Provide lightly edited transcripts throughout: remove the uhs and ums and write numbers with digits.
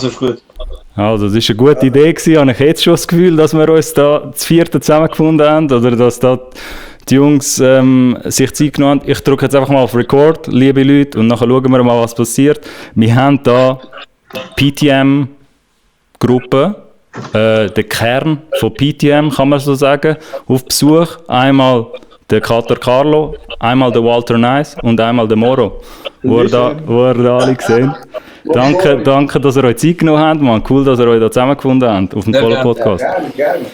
Also ist gut. Also, das war eine gute Idee gewesen. Habe ich jetzt schon das Gefühl, dass wir uns da das vierte zusammengefunden haben oder dass da die Jungs sich Zeit genommen haben. Ich drücke jetzt einfach mal auf Record, liebe Leute, und nachher schauen wir mal, was passiert. Wir haben da PTM-Gruppe, den Kern von PTM, kann man so sagen, auf Besuch. Einmal der Kater Carlo, einmal der Walter Nice und einmal der Moro, wo ihr da alle gesehen. Danke, dass ihr euch Zeit genommen habt, man. Cool, dass ihr euch da zusammengefunden habt auf dem vollen Podcast. Gerne.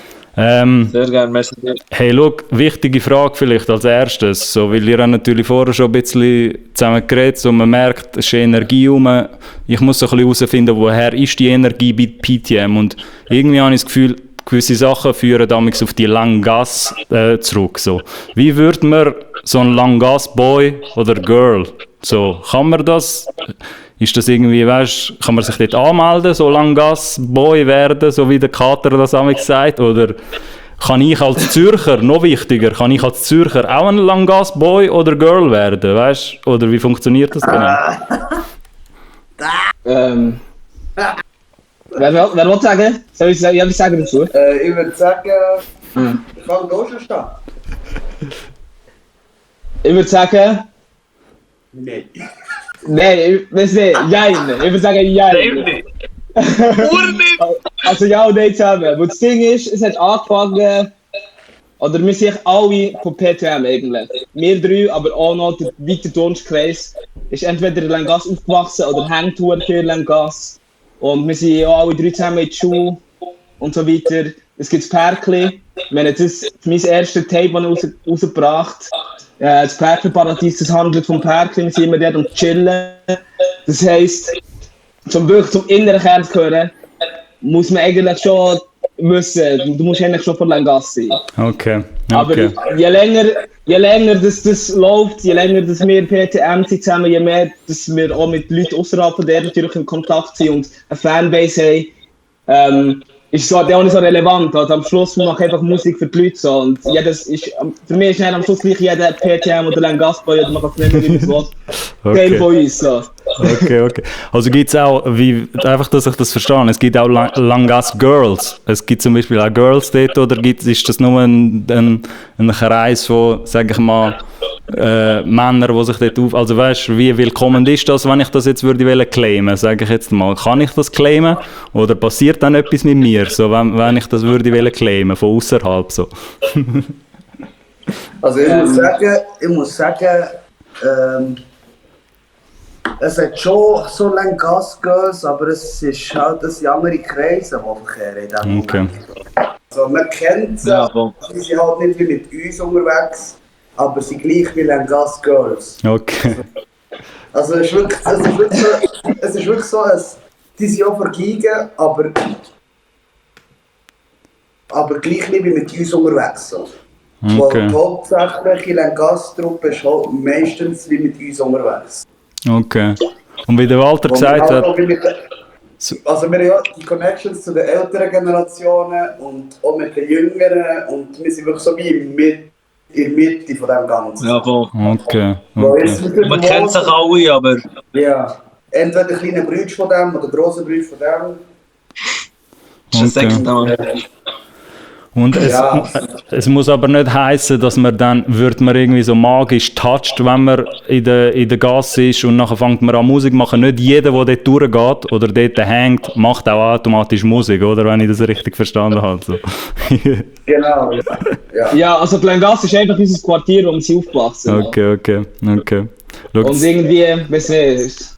Sehr gerne, merci. Hey, schau, wichtige Frage vielleicht als erstes, so, weil ihr habt natürlich vorher schon ein bisschen zusammen geredet, so man merkt, es ist Energie rum. Ich muss so ein bisschen herausfinden, woher ist die Energie bei PTM, und irgendwie habe ich das Gefühl, gewisse Sachen führen damals auf die Langas zurück. So. Wie würde man so ein Langas-Boy oder Girl, so, kann man das, ist das irgendwie, weißt, kann man sich dort anmelden, so Langas-Boy werden, so wie der Kater das damals sagt, oder kann ich als Zürcher, noch wichtiger, kann ich als Zürcher auch ein Langas-Boy oder Girl werden, weißt, oder wie funktioniert das genau? Wer will sagen? Soll ich sagen? Ja, ich sage dazu. Ich würde sagen, ich kann da schon stehen. Ich würde sagen... Nein. Nein, ich weiß nicht. Jein. Ich würde sagen Jein. Also ja und nein zusammen. Und das Ding ist, es hat angefangen... Oder wir sind alle von PTM eigentlich. Wir drei, aber auch noch der weite Dunstkreis ist entweder in Langas aufgewachsen oder hängt für Langas. Und wir sind auch alle drei zusammen in die Schule und so weiter. Es gibt das Perkli. Wir haben das mein erstes Tape rausgebracht. Das Perkli-Paradies, das handelt vom Perkli. Wir sind immer dort und chillen. Das heisst, um wirklich zum inneren Kern zu gehören, muss man eigentlich schon wissen, du musst eigentlich schon von Langas sein. Okay. Aber je länger das läuft, je länger dass wir PTM sind zusammen, je mehr dass wir auch mit Leuten außerhalb von der natürlich in Kontakt sind und eine Fanbase haben, ist so, auch nicht so relevant. Also am Schluss mache ich einfach Musik für die Leute. So. Und jedes ist, für mich ist nicht am Schluss gleich jeder PTM oder Langas-Boy, oder man kann es nicht mehr, wie man will. Teil von uns. So. Okay. Also gibt es auch, einfach, dass ich das verstehe, es gibt auch Langas Girls. Es gibt zum Beispiel auch Girls dort, oder ist das nur ein Kreis von, sage ich mal, Männer, die sich dort also weißt du, wie willkommen ist das, wenn ich das jetzt würde claimen, sage ich jetzt mal. Kann ich das claimen? Oder passiert dann etwas mit mir, so, wenn ich das würde claimen, von außerhalb so? Also ich muss sagen, es hat schon so lange Gas-Girls, aber es ist halt ein andere Kreise, die verkehren in diesem Moment. Also man kennt sie, sie sind halt nicht wie mit uns unterwegs, aber sie gleich wie Langas-Girls. Okay. Also es ist wirklich so, die sind auch vergeigen, aber gleich nicht wie mit uns unterwegs. So. Okay. Die hauptsächliche Langas-Truppe ist halt meistens wie mit uns unterwegs. Okay. Und wie der Walter gesagt hat... Also wir haben ja die Connections zu den älteren Generationen und auch mit den jüngeren und wir sind wirklich so wie in der Mitte von dem Ganzen. Ja, voll. Okay. Man kennt sich alle, aber... Ja, entweder kleine Brüder von dem oder grosse Brüder von dem. Das ist ein Sekundär. Und es muss aber nicht heissen, dass man dann wird man irgendwie so magisch touched, wenn man in der Gasse ist und nachher fängt man an Musik machen. Nicht jeder, der dort durchgeht oder dort hängt, macht auch automatisch Musik, oder? Wenn ich das richtig verstanden habe. So. Genau, ja. Also Langas ist einfach unser Quartier, wo wir sind aufgewachsen. Okay. Und irgendwie, weiss nicht,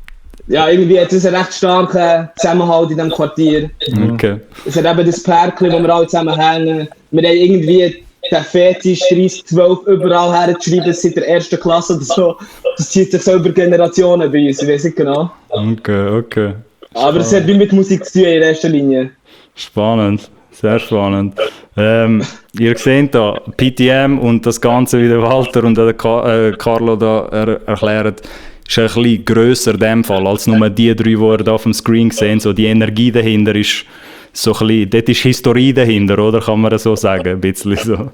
ja, irgendwie hat es einen recht starken Zusammenhalt in diesem Quartier. Okay. Es hat eben das Perkli, wo wir alle zusammen hängen. Wir haben irgendwie den Fetisch 3012 überall hergeschrieben, seit der ersten Klasse oder so. Das zieht sich so über Generationen bei uns, ich weiß nicht genau. Okay. Aber es hat wie mit Musik zu tun in erster Linie. Spannend, sehr spannend. Ihr seht da, PTM und das Ganze, wie der Walter und der Carlo da erklären, ist ein bisschen grösser in dem Fall, als nur die drei, die ihr da auf dem Screen sehen. So die Energie dahinter ist so ein bisschen, dort ist Historie dahinter, oder? Kann man so sagen, ein bisschen so.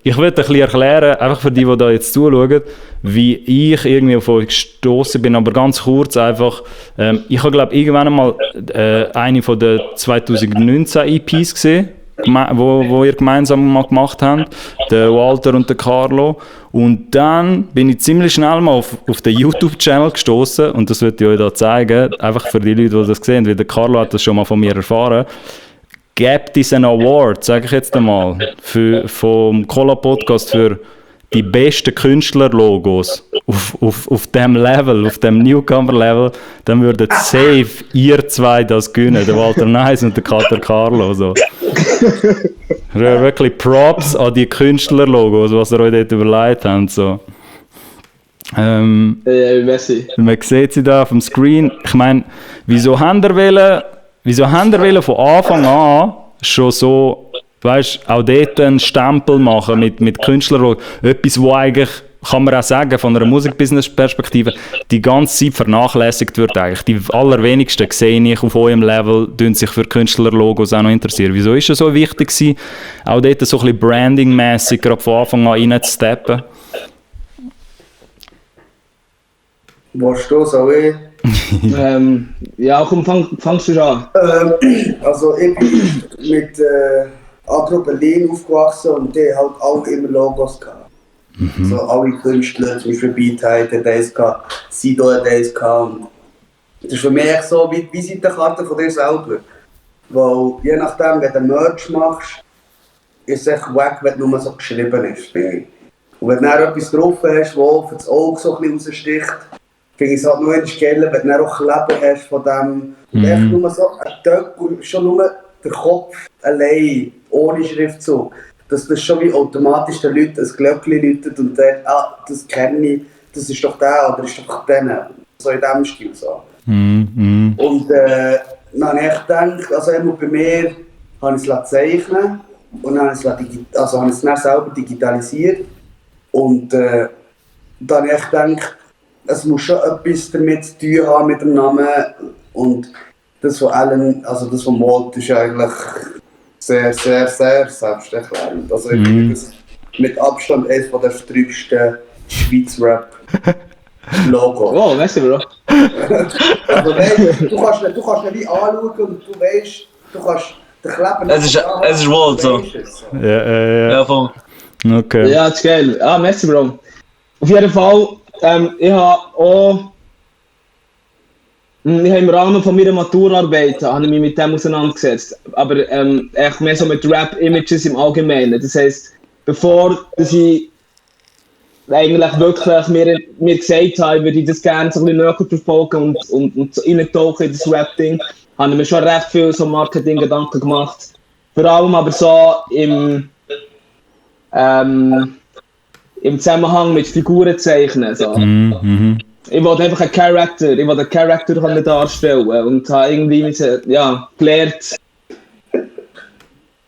ich will ein bisschen erklären, einfach für die da jetzt zuschauen, wie ich irgendwie auf euch gestossen bin, aber ganz kurz einfach. Ich habe, glaube irgendwann einmal eine von den 2019 EPs gesehen, wo ihr gemeinsam mal gemacht habt, der Walter und der Carlo. Und dann bin ich ziemlich schnell mal auf den YouTube-Channel gestossen und das würde ich euch da zeigen, einfach für die Leute, die das sehen, weil der Carlo hat das schon mal von mir erfahren. Gebt es einen Award, sage ich jetzt einmal, vom Cola-Podcast für die besten Künstlerlogos auf dem Level, auf dem Newcomer-Level, dann würden safe ihr zwei das gewinnen, der Walter Nice und der Kater Carlo. So. Wirklich Props an die Künstlerlogos, was ihr euch dort überlegt habt. So. Merci. Man sieht sie da auf dem Screen. Ich meine, wieso haben ihr von Anfang an schon so, weißt, auch dort einen Stempel machen mit Künstlern, etwas, wo eigentlich, kann man auch sagen, von einer Musikbusiness-Perspektive, die ganze Zeit vernachlässigt wird eigentlich. Die allerwenigsten sehe ich auf eurem Level, die sich für Künstlerlogos auch noch interessieren. Wieso ist es so wichtig gewesen, auch dort so ein bisschen branding-mässig gerade von Anfang an reinzusteppen? Willst du so ich? Ja, komm, fangst du an. Also ich bin mit Agro Berlin aufgewachsen und die halt auch immer Logos gehabt. So alle Künstler, zum Beispiel Beatheit hat eins gehabt, Sido hat eins gehabt. Das ist für mich echt so wie die Visitenkarte von dir selber. Weil je nachdem, wenn du Merch machst, ist es echt weg, wenn nur so geschrieben ist, finde ich. Und wenn du dann etwas drauf hast, das für das Auge so ein bisschen raussticht, finde ich es halt nur geil, wenn du dann auch Kleber hast von dem. Und echt nur so ein Tag und schon nur der Kopf allein, ohne Schriftzug. Dass das schon wie automatisch den Leuten ein Glöckchen läutet und sagt, das kenne ich, das ist doch der oder ist doch der. So in diesem Stil so. Und dann habe ich echt gedacht, also bei mir habe ich es zeichnen und dann habe ich es dann selber digitalisiert. Und dann habe ich echt gedacht, es muss schon etwas damit zu tun haben mit dem Namen. Und das von Alan, also das von Walt, ist eigentlich sehr, sehr, sehr selbsterklärend. Also ich finde das mit Abstand eines der vertrübsten Schweiz-Rap-Logo. Oh, weißt du, Bro? Also weißt, du kannst ihn wie anschauen und du weißt, du kannst den Kleber nicht es ist Walt so. Ja, voll. Okay. Ja, das ist geil. Merci, Bro. Auf jeden Fall, ich habe auch im Rahmen von meiner Maturarbeit habe ich mich mit dem auseinandergesetzt. Aber echt mehr so mit Rap-Images im Allgemeinen. Das heisst, bevor dass ich eigentlich wirklich mir gesagt habe, würde ich das gerne so ein bisschen näher verfolgen und so reintauchen in das Rap-Ding, habe ich mir schon recht viel so Marketing-Gedanken gemacht. Vor allem aber so im Zusammenhang mit Figuren zeichnen. So. Ich wollte einfach einen Charakter darstellen und habe irgendwie gelernt,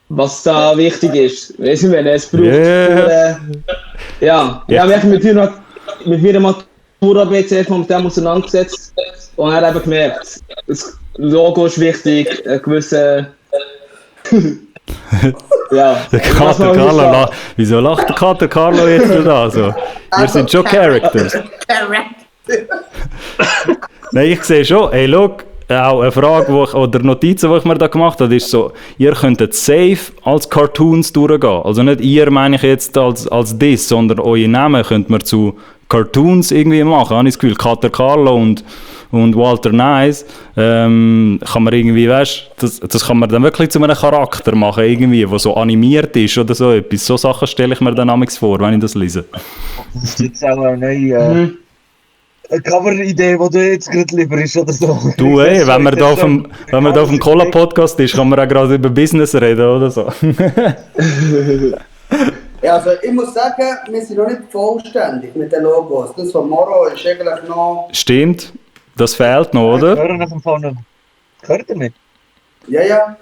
was da wichtig ist. Weißt du, wenn es braucht. Ich habe mich mit meiner Maturarbeit sehr mit dem auseinandergesetzt und habe eben gemerkt, das Logo ist wichtig, ein gewisser. Ja. Der Kater Carlo, wieso lacht der Kater Carlo jetzt da so? Wir sind schon Characters. Nein, ich sehe schon, hey, look, auch eine Frage oder Notizen, die ich mir da gemacht habe, ist so, ihr könntet safe als Cartoons durchgehen. Also nicht ihr, meine ich jetzt als Diss, sondern eure Namen könnt man zu Cartoons irgendwie machen. Habe ich das Gefühl, Kater Carlo und Walter Nice, kann man irgendwie, weißt, das kann man dann wirklich zu einem Charakter machen, irgendwie, der so animiert ist oder so etwas. So Sachen stelle ich mir dann manchmal vor, wenn ich das lese. Das ist jetzt auch eine neue Cover-Idee, die du jetzt gerade lieferst oder so. Du, ey, wenn man da auf dem Cola-Podcast ist, kann man auch gerade über Business reden oder so. Ja, also ich muss sagen, wir sind noch nicht vollständig mit den Logos. Das von Moro ist eigentlich noch... Stimmt, das fehlt noch, oder? Ich höre nach dem Vorne. Hört ihr mich? Ja.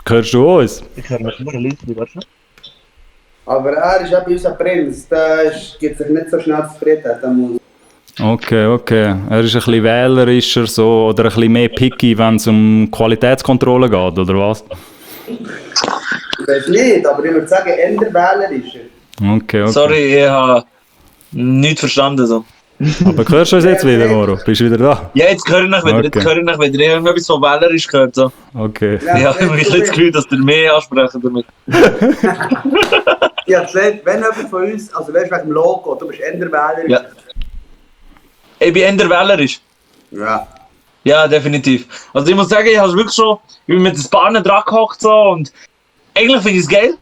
Hörst du uns? Ich höre mich nur ein Lied, weißt du? Aber er ist eben unser Prinz, der gibt sich nicht so schnell zufrieden. Okay. Er ist ein bisschen wählerischer so, oder ein bisschen mehr picky, wenn es um Qualitätskontrolle geht, oder was? Ich weiß nicht, aber ich würde sagen, eher wählerischer. Okay. Sorry, ich habe nichts verstanden. So. Aber hörst du uns jetzt wieder, Moro? Bist du wieder da? Ja, jetzt höre ich nach wieder. Okay. Jetzt höre ich nach wieder. Ich habe etwas von Wählerisch gehört. So. Okay. Ich habe nämlich das Gefühl, dass ihr mehr ansprechen damit. Ich habe gesagt, wenn jemand von uns, also weißt du, wegen dem Logo, du bist Enderwähler. Ja. Ich bin eher wählerisch. Ja. Ja, definitiv. Also ich muss sagen, ich habe wirklich schon, ich bin mit den Bahnen dran gehockt so und eigentlich finde ich es geil.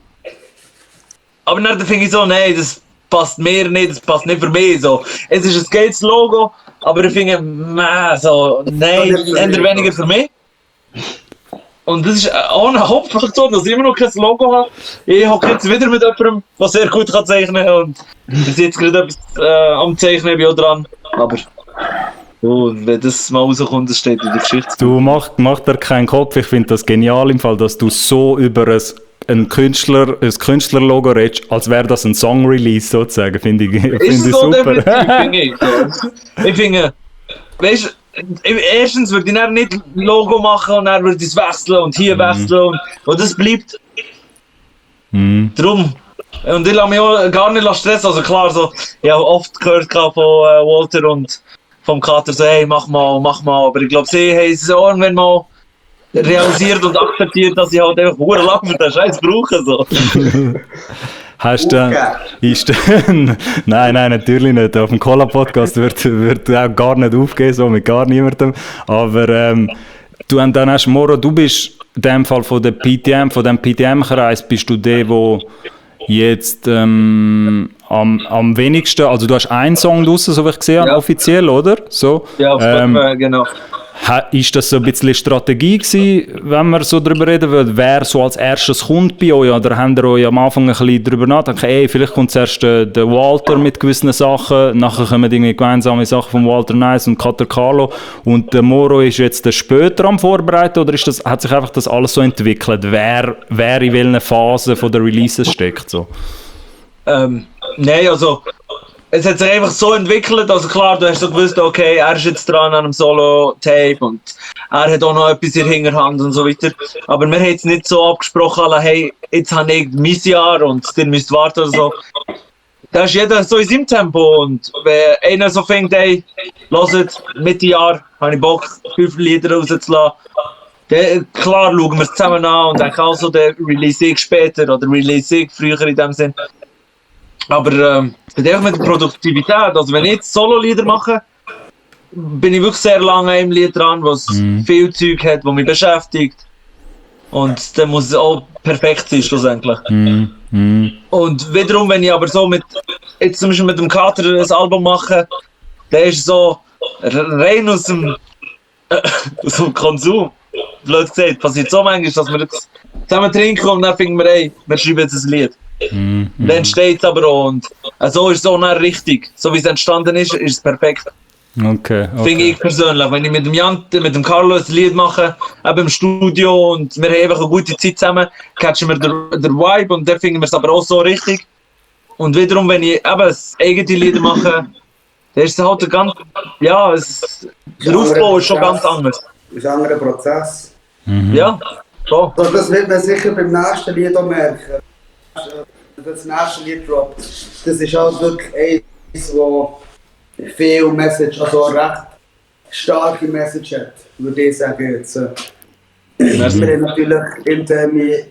Aber dann finde ich so, nein, das passt mir nicht, das passt nicht für mich. So. Es ist ein geiles Logo, aber ich finde, so, nein, eher weniger für mich. Und das ist auch ein Hauptfaktor, dass ich immer noch kein Logo habe. Ich hocke jetzt wieder mit jemandem, der sehr gut kann zeichnen kann. Und ich bin jetzt gerade etwas am Zeichnen, bin auch dran. Aber wenn das mal rauskommt, das steht in der Geschichte. Du mach dir keinen Kopf, ich finde das genial im Fall, dass du so über ein Künstlerlogo redest, als wäre das ein Song-Release sozusagen, finde ich So super. definitiv, ich finde, weißt du, erstens würde ich dann nicht ein Logo machen und dann würde ich es wechseln und hier wechseln und das bleibt. Drum. Und ich lasse mich auch gar nicht stressen, also klar, so, ich habe oft gehört von Walter und vom Kater so, hey, mach mal, aber ich glaube, sie haben es auch irgendwann mal realisiert und akzeptiert, dass ich halt einfach verdammt lang für den Scheiß brauche. So. Hast du Nein, natürlich nicht. Auf dem Cola-Podcast wird auch gar nicht aufgehen, so mit gar niemandem. Aber dann hast Moro, du bist in dem Fall von dem PTM-Kreis, bist du der, wo jetzt am wenigsten, also du hast einen Song draussen, so wie ich gesehen habe, offiziell, oder? So. Ja, auf Spotify, genau. Ist das so ein bisschen Strategie gewesen, wenn wir so darüber reden wollen, wer so als erstes kommt bei euch? Oder habt ihr euch am Anfang ein bisschen darüber nachgedacht, vielleicht kommt zuerst der Walter mit gewissen Sachen, nachher kommen irgendwie gemeinsame Sachen von Walter Nice und Kater Carlo und der Moro ist jetzt später am Vorbereiten oder hat sich einfach das alles so entwickelt, wer in welcher Phase von der Releases steckt? So? Nein, also es hat sich einfach so entwickelt, also klar, du hast so gewusst, okay, er ist jetzt dran an einem Solo-Tape und er hat auch noch etwas in der Hinterhand und so weiter. Aber wir haben jetzt nicht so abgesprochen, hey, jetzt habe ich mein Jahr und ihr müsst warten oder so. Da ist jeder so in seinem Tempo und wenn einer so fängt, hey, hört, Mitte Jahr habe ich Bock, 5 Lieder rauszulassen, dann klar schauen wir es zusammen an und denken also, den release ich später oder release ich früher in dem Sinn. Aber mit der Produktivität, also wenn ich jetzt Solo-Lieder mache, bin ich wirklich sehr lange an einem Lied dran, was viel Zeug hat, das mich beschäftigt. Und dann muss es auch perfekt sein, schlussendlich. Und wiederum, wenn ich aber so jetzt zum Beispiel mit dem Kater ein Album mache, dann ist es so rein aus dem Konsum. Blöd gesagt, passiert so manchmal, dass wir jetzt zusammen trinken und dann finden wir, ey, wir schreiben jetzt ein Lied. Dann entsteht es aber auch und so ist es auch nicht richtig. So wie es entstanden ist, ist es perfekt. Okay. Finde ich persönlich. Wenn ich mit dem Carlo ein Lied mache, eben im Studio und wir haben einfach eine gute Zeit zusammen, catchen wir den Vibe und dann finden wir es aber auch so richtig. Und wiederum, wenn ich eben eigene Lieder mache, dann ist es halt der Aufbau ist schon ganz anders. Das ist ein anderer Prozess. Ja, so. Also das wird man sicher beim nächsten Lied auch merken. Das nächste Lied droppt. Das ist halt wirklich eins, wo viel Message, also eine recht starke Message hat, würde ich sagen jetzt. Wir haben natürlich interne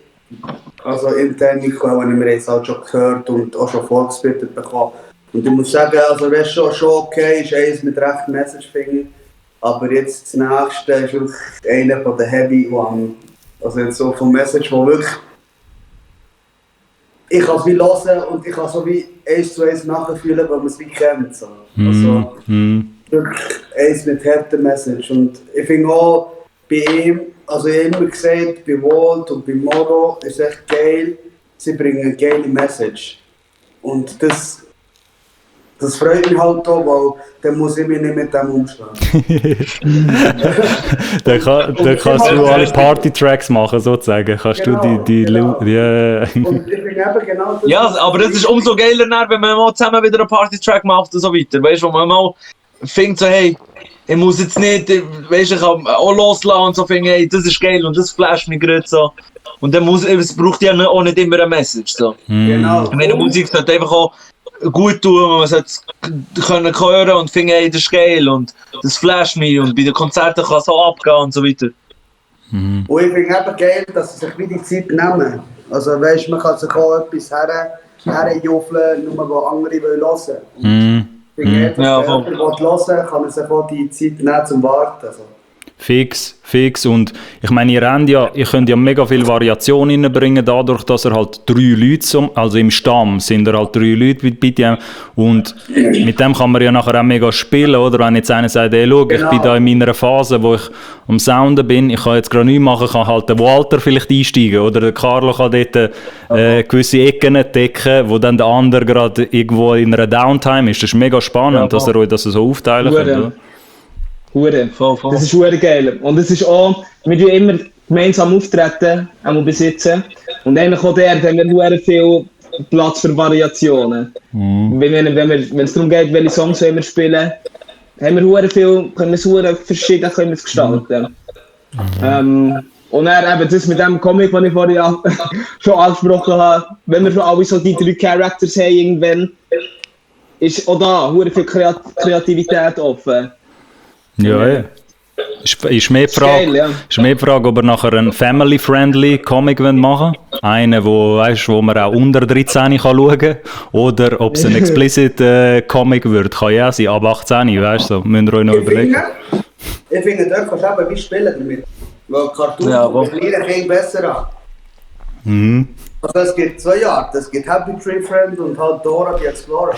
Quellen, wir haben es halt schon gehört und auch schon vorgespittet bekommen. Und ich muss sagen, also das ist schon okay, ist eins mit recht Message, finde ich. Aber jetzt das nächste ist wirklich einer von den Heavy One. Also jetzt so vom Message, wo wirklich ich kann es wie hören und ich kann so wie 1 zu 1 nachfühlen, weil man es wie kennt. So. Also wirklich eins mit harter Message. Und ich finde auch bei ihm, also ich habe immer gesagt, bei Walt und bei Moro ist echt geil, sie bringen eine geile Message. Und das freut mich halt auch, weil dann muss ich mich nicht mit dem umschlagen. Dann kannst du alle Party-Tracks machen, sozusagen. Kannst genau, du die genau. Und ich bin eben genau das. Ja, aber das ist umso geiler, wenn man mal zusammen wieder einen Party-Track macht und so weiter. Weißt du, wo man mal findet, so, hey, ich muss jetzt nicht, weißt, ich kann auch loslassen und so finde, hey, das ist geil und das flasht mich gerade so. Und dann es braucht ja auch nicht immer eine Message. So. Genau. Ich meine, Musik sollte einfach auch gut tun, man sollte es können hören und finden, hey, das ist geil und das flasht mich und bei den Konzerten kann es so abgehen und so weiter. Und ich finde eben geil, dass sie sich wie die Zeit nehmen. Also weißt, man kann sich auch etwas herjuffeln, nur wo andere hören wollen. Ich finde, Ja, wenn jemand hören kann man sich auch die Zeit nehmen zum Warten. Also. Fix. Und ich meine, ihr könnt ja mega viel Variation reinbringen, dadurch, dass ihr halt 3 Leute, also im Stamm sind halt 3 Leute mit BTM und mit dem kann man ja nachher auch mega spielen, oder? Wenn jetzt einer sagt, hey, schau, ich bin da in meiner Phase, wo ich am Sounden bin, ich kann jetzt gerade nichts machen, kann halt der Walter vielleicht einsteigen, oder der Carlo kann dort gewisse Ecken entdecken, wo dann der andere gerade irgendwo in einer Downtime ist. Das ist mega spannend, dass ihr euch das so aufteilen könnt, oder? Voll. Das ist hure geil. Und es ist auch, wir tun immer gemeinsam auftreten, einmal besitzen. Und eigentlich auch dort haben wir hure viel Platz für Variationen. Wenn es darum geht, welche Songs wir spielen, haben wir hure viel, können wir es hure verschieden gestalten. Und dann eben das mit dem Comic, den ich vorhin schon angesprochen habe, wenn wir schon alle so die 3 Characters haben irgendwann, ist auch da hure viel Kreativität offen. Ja. Ist mehr die Frage, ob ihr nachher einen family-friendly Comic machen wollt. Einen, wo man auch unter 13 kann schauen kann. Oder ob es ein explicit Comic wird. Kann ja sein, ab 18, weißt du. So. Müsst ihr euch noch überlegen. Ich finde, dort kannst du eben wie spielen damit. Weil Cartoons mit kleinen Kindern besser an. Also es gibt 2 Arten. Es gibt Happy Tree Friend und halt Dora the Explorer.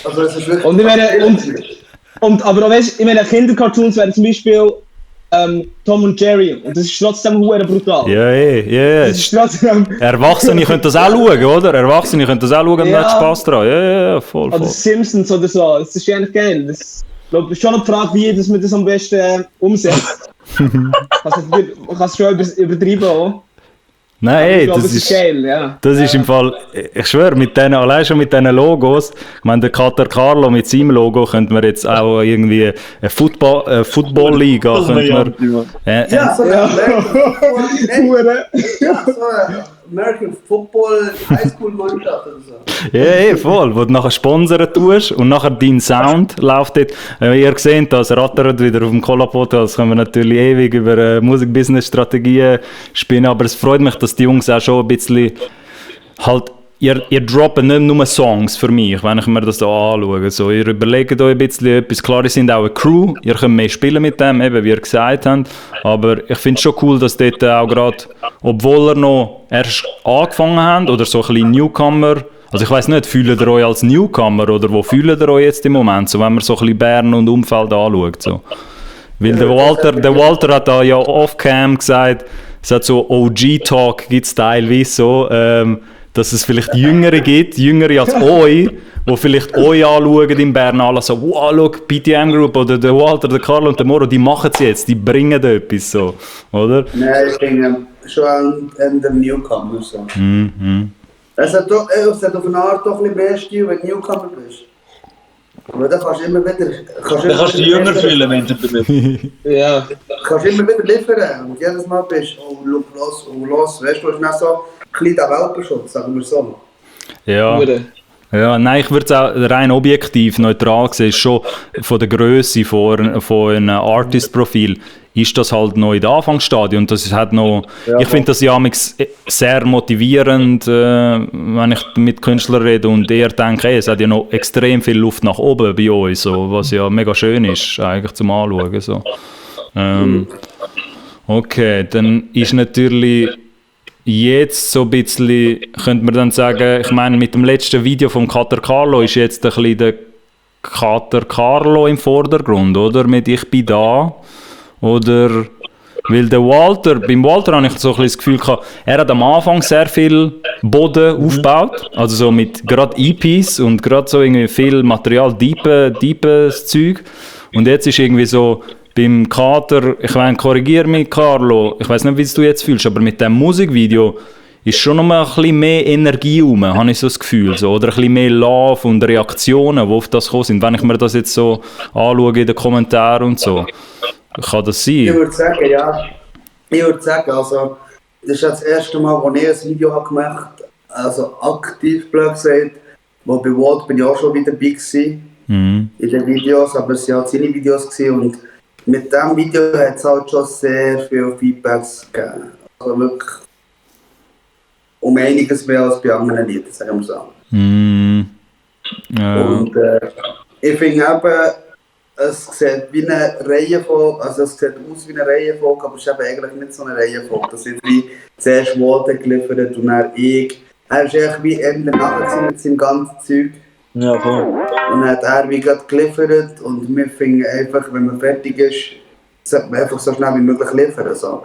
Also es ist wirklich... Und ich meine, aber auch weißt, ich meine, Kindercartoons wären zum Beispiel Tom und Jerry und das ist trotzdem hure brutal. Ja. Das ist trotzdem... Erwachsene können das auch schauen, oder? Erwachsene können das auch schauen und Ja. hat Spass dran. Ja, voll. Oder Simpsons oder so, das ist eigentlich geil. Das ist schon eine Frage, wie dass man das am besten umsetzt. Kannst du schon übertreiben auch. Nein, Ich glaube, das ist geil, ja. Das ist im Fall, ich schwöre, allein schon mit diesen Logos, ich meine, der Kater Carlo mit seinem Logo könnte man jetzt auch irgendwie eine Football-Liga, Ja, so American Football Highschool-Mannschaft oder so. Ja, voll, wo du nachher sponsern tust und nachher dein Sound läuft dort. Ihr seht, das rattert wieder auf dem Cola-Podcast, können wir natürlich ewig über Musik-Business-Strategien spinnen, aber es freut mich, dass die Jungs auch schon ein bisschen halt, ihr droppt nicht nur Songs für mich, wenn ich mir das so anschaue. So, ihr überlegt euch ein bisschen etwas. Klar, ihr seid auch eine Crew, ihr könnt mehr spielen mit dem, eben, wie ihr gesagt habt. Aber ich finde es schon cool, dass dort auch gerade, obwohl ihr noch erst angefangen habt oder so ein bisschen Newcomer, also ich weiss nicht, fühlt ihr euch als Newcomer oder wo fühlt ihr euch jetzt im Moment, so, wenn man so ein bisschen Bern und Umfeld anschaut? So. Weil der Walter hat da ja off-cam gesagt, es hat so OG-Talk, gibt es teilweise so, dass es vielleicht Jüngere gibt, Jüngere als euch, die vielleicht euch anschauen in Bern, alle so, wow, schau, BTM Group oder der Walter, der Carlo und der Moro, die machen es jetzt, die bringen da etwas so, oder? Nein, ich denke schon an den Newcomer so. Es hat auf eine Art doch ein bisschen mehr Stil, wenn du Newcomer bist. Aber da kannst du immer wieder... Dann kannst du dich jünger fühlen, wenn du damit. Ja. Kannst immer wieder liefern und jedes Mal bist du, los, weißt du, du hast nicht so ein kleiner Welpenschutz, sagen wir so. Ja. Ja, nein, ich würde es auch rein objektiv, neutral sehen, schon von der Grösse von einem Artist-Profil ist das halt noch in der Anfangsstadium und das hat noch, ich finde das ja sehr motivierend, wenn ich mit Künstlern rede und eher denke, hey, es hat ja noch extrem viel Luft nach oben bei uns, so, was ja mega schön ist, eigentlich zum Anschauen. So. Okay, dann ist natürlich jetzt so ein bisschen, könnte man dann sagen, ich meine, mit dem letzten Video vom Kater Carlo ist jetzt ein bisschen der Kater Carlo im Vordergrund, oder? Mit «Ich bin da». Oder, weil der Walter, beim Walter habe ich so ein bisschen das Gefühl gehabt, er hat am Anfang sehr viel Boden aufgebaut, also so mit gerade EPs und gerade so irgendwie viel Material, deepes Zeug. Und jetzt ist irgendwie so, beim Kater, ich meine, korrigiere mich, Carlo, ich weiß nicht, wie du jetzt fühlst, aber mit dem Musikvideo ist schon noch mal ein bisschen mehr Energie rum, habe ich so das Gefühl. So. Oder ein bisschen mehr Love und Reaktionen, die auf das gekommen sind. Wenn ich mir das jetzt so anschaue in den Kommentaren und so, kann das sein? Ich würde sagen, ja. Ich würde sagen, also, das ist das erste Mal, wo ich ein Video habe gemacht habe, also aktiv blöd gesagt, wo bei Walt bin ich auch schon wieder dabei gewesen, in den Videos, aber es waren halt seine Videos gewesen, und mit diesem Video hat es halt schon sehr viele Feedbacks gegeben. Also wirklich um einiges mehr als bei anderen Liedern, sagen wir so. Ja. Und ich finde eben, es sieht wie eine Reihenfolge, also es sieht aus wie eine Reihenfolge, aber es ist eben eigentlich nicht so eine Reihenfolge. Das ist wie zuerst Walt geliefert und dann ich. Er ist eigentlich wie Ende nachher mit seinem ganzen Zeug. Ja, voll. Und dann hat er wie gerade geliefert, und wir finden einfach, wenn man fertig ist, sollte man einfach so schnell wie möglich liefern. So.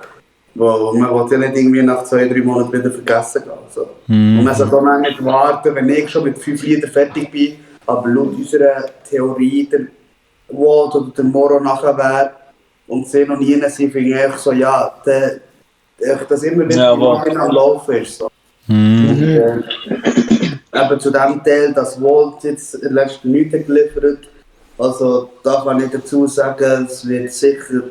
Man will ja nicht irgendwie nach 2-3 Monaten wieder vergessen gehen. So. Und man sollte auch nicht warten, wenn ich schon mit 5 Liedern fertig bin, aber laut unserer Theorie der Walt oder der Moro nachher wäre und sie noch nie sind, finde ich einfach so, ja, dass immer wieder am Laufen ist. So. Und, eben zu dem Teil, dass Walt jetzt in den letzten Minuten geliefert, also da kann ich dazu sagen, es wird sicher,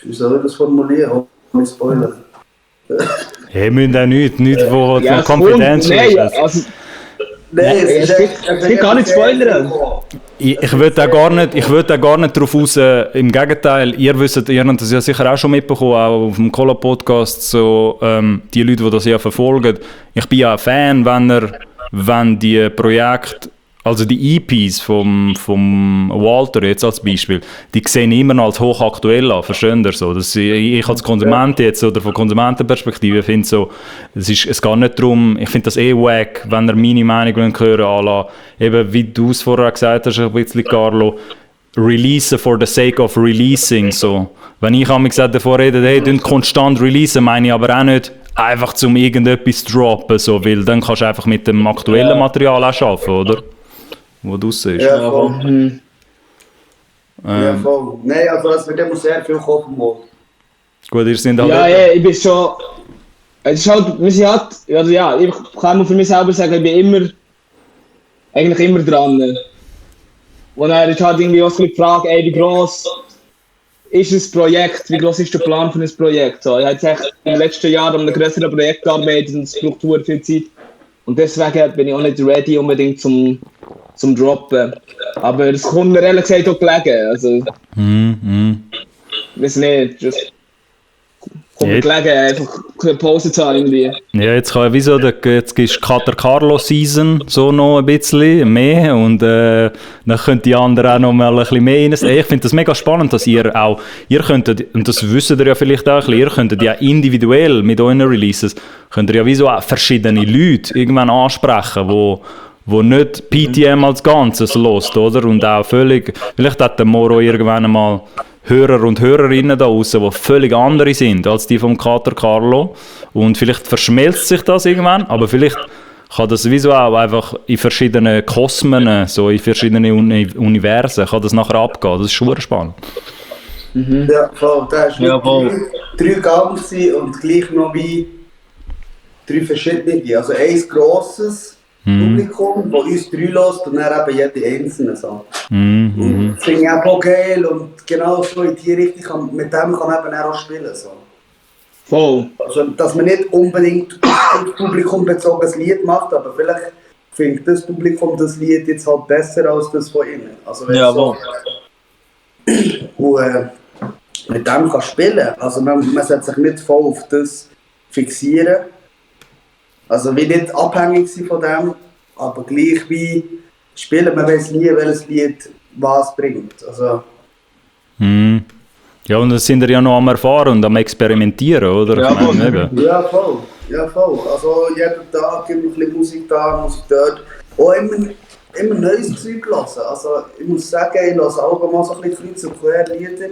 wie soll ich das formulieren, ohne Spoiler. Hey, müssen auch nichts von Ja, Konfidenz also, Nein, es geht gar nicht spoilern. Ich will da gar nicht drauf raus. Im Gegenteil, ihr habt das ja sicher auch schon mitbekommen, auch auf dem Cola-Podcast, so, die Leute, die das ja verfolgen. Ich bin ja ein Fan, wenn die Projekte, also die EPs vom Walter jetzt als Beispiel, die sehen immer noch als hochaktuell an, versteht ihr so? Ich als Konsument jetzt, oder von Konsumentenperspektive, finde so, es geht nicht darum, ich finde das wack, wenn ihr meine Meinung hören wollt, eben wie du es vorher gesagt hast, ein bisschen, Carlo, releasen for the sake of releasing, so. Wenn ich davor rede, hey, konstant releasen, meine ich aber auch nicht, einfach zum irgendetwas droppen, so, weil dann kannst du einfach mit dem aktuellen Material auch arbeiten, oder? Wo du siehst. Ja, voll. Ja, voll. Nein, also es wird immer sehr viel kommen. Gut, ihr seid halt... Ja, ich bin schon... Es ist halt, wir sind halt... Also ja, ich kann für mich selber sagen, ich bin eigentlich immer dran. Und dann ist halt irgendwie auch so die Frage, ey, wie gross ist das Projekt, wie gross ist der Plan für ein Projekt? So, ich habe jetzt echt in den letzten Jahren an einem größeren Projekt gearbeitet und es braucht viel Zeit. Und deswegen bin ich auch nicht ready unbedingt zum Droppen. Aber es kommt mir ehrlich gesagt auch gelegen. Also, ich weiß nicht, das kommt mir gelegen, einfach eine Pause zu haben irgendwie. Ja, jetzt ist Kater Carlo Season so noch ein bisschen mehr und dann könnt die anderen auch noch mal ein bisschen mehr rein. Ich finde das mega spannend, dass ihr könntet, und das wisst ihr ja vielleicht auch ein bisschen, ihr könntet ja individuell mit euren Releases, könnt ihr ja wie so auch verschiedene Leute irgendwann ansprechen, wo nicht PTM als Ganzes lost, oder? Und auch völlig, vielleicht hat der Moro irgendwann einmal Hörer und Hörerinnen da draussen, die völlig andere sind als die vom Kater Carlo. Und vielleicht verschmelzt sich das irgendwann, aber vielleicht kann das sowieso auch einfach in verschiedenen Kosmen, so in verschiedenen Universen, kann das nachher abgehen. Das ist schon spannend. Ja, voll. Da ist drei Ganze und gleich noch wie 3 verschiedene. Also ein grosses Publikum, das uns 3 lässt und dann eben jede einzelne. So. Und das finde ich auch geil und genau so in die Richtung, mit dem kann man eben auch spielen. So. Voll. Also, dass man nicht unbedingt ein publikumbezogenes Lied macht, aber vielleicht findet das Publikum das Lied jetzt halt besser als das von ihnen. Also, Ja, so, und mit dem kann spielen. Also man sollte sich nicht voll auf das fixieren. Also wie nicht abhängig sein von dem, aber gleich wie spielen. Man weiß nie, welches Lied was bringt. Also, Ja, und das sind wir ja noch am Erfahren und am Experimentieren, oder? Ja, ja, voll. Ja, voll. Also jeden Tag gibt es ein bisschen Musik da, Musik dort. Auch immer neues Zeug hören. Also ich muss sagen, ich höre auch mal so ein bisschen kreuz und quer Lieder.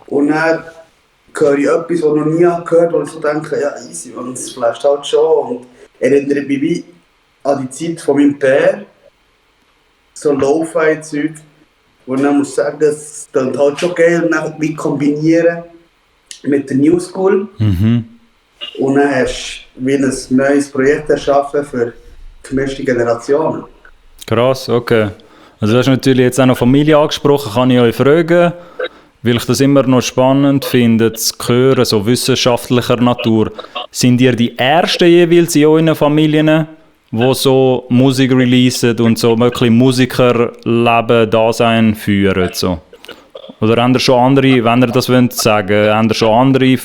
Und dann höre ich etwas, das ich noch nie gehört habe, wo ich so denke, ja easy, und das flasht halt schon. Und erinnere mich wie an die Zeit von meinem Pär. So Lo-Fi-Zeug. Und dann muss ich sagen, das klingt halt schon geil und dann wie kombinieren mit der New School. Und dann hast du wie ein neues Projekt erschaffen für gemischte Generationen. Krass, okay. Also du hast natürlich jetzt auch noch Familie angesprochen, kann ich euch fragen, weil ich das immer noch spannend finde, zu hören, so wissenschaftlicher Natur. Sind ihr die Ersten jeweils in euren Familien, die so Musik releasen und so wirklich Musikerleben, Dasein führen? So? Oder haben ihr schon andere, wenn ihr das wollt sagen, haben ihr schon andere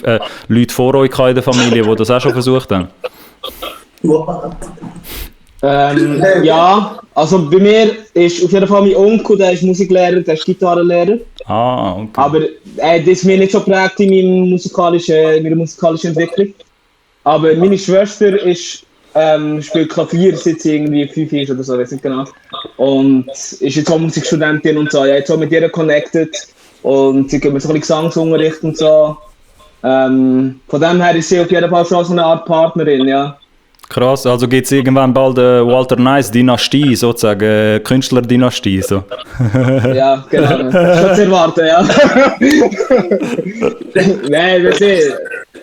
Leute vor euch in der Familie, die das auch schon versucht haben? What? Ja, also bei mir ist auf jeden Fall mein Onkel, der ist Musiklehrer, der ist Gitarrenlehrer. Ah, okay. Aber das ist mir nicht so geprägt in meiner musikalischen Entwicklung. Aber meine Schwester ist, spielt Klavier, seit sie irgendwie 5 ist oder so, weiß nicht genau. Und ist jetzt auch Musikstudentin und so. Ich habe jetzt auch mit ihr connected und sie gibt mir so ein bisschen Gesangsunterricht und so. Von dem her ist sie auf jeden Fall schon so eine Art Partnerin, ja. Krass, also gibt es irgendwann bald eine Walter Nice-Dynastie, sozusagen, Künstlerdynastie, so. Ja, genau. Schon zu erwarten, ja. Nein, wir sehen.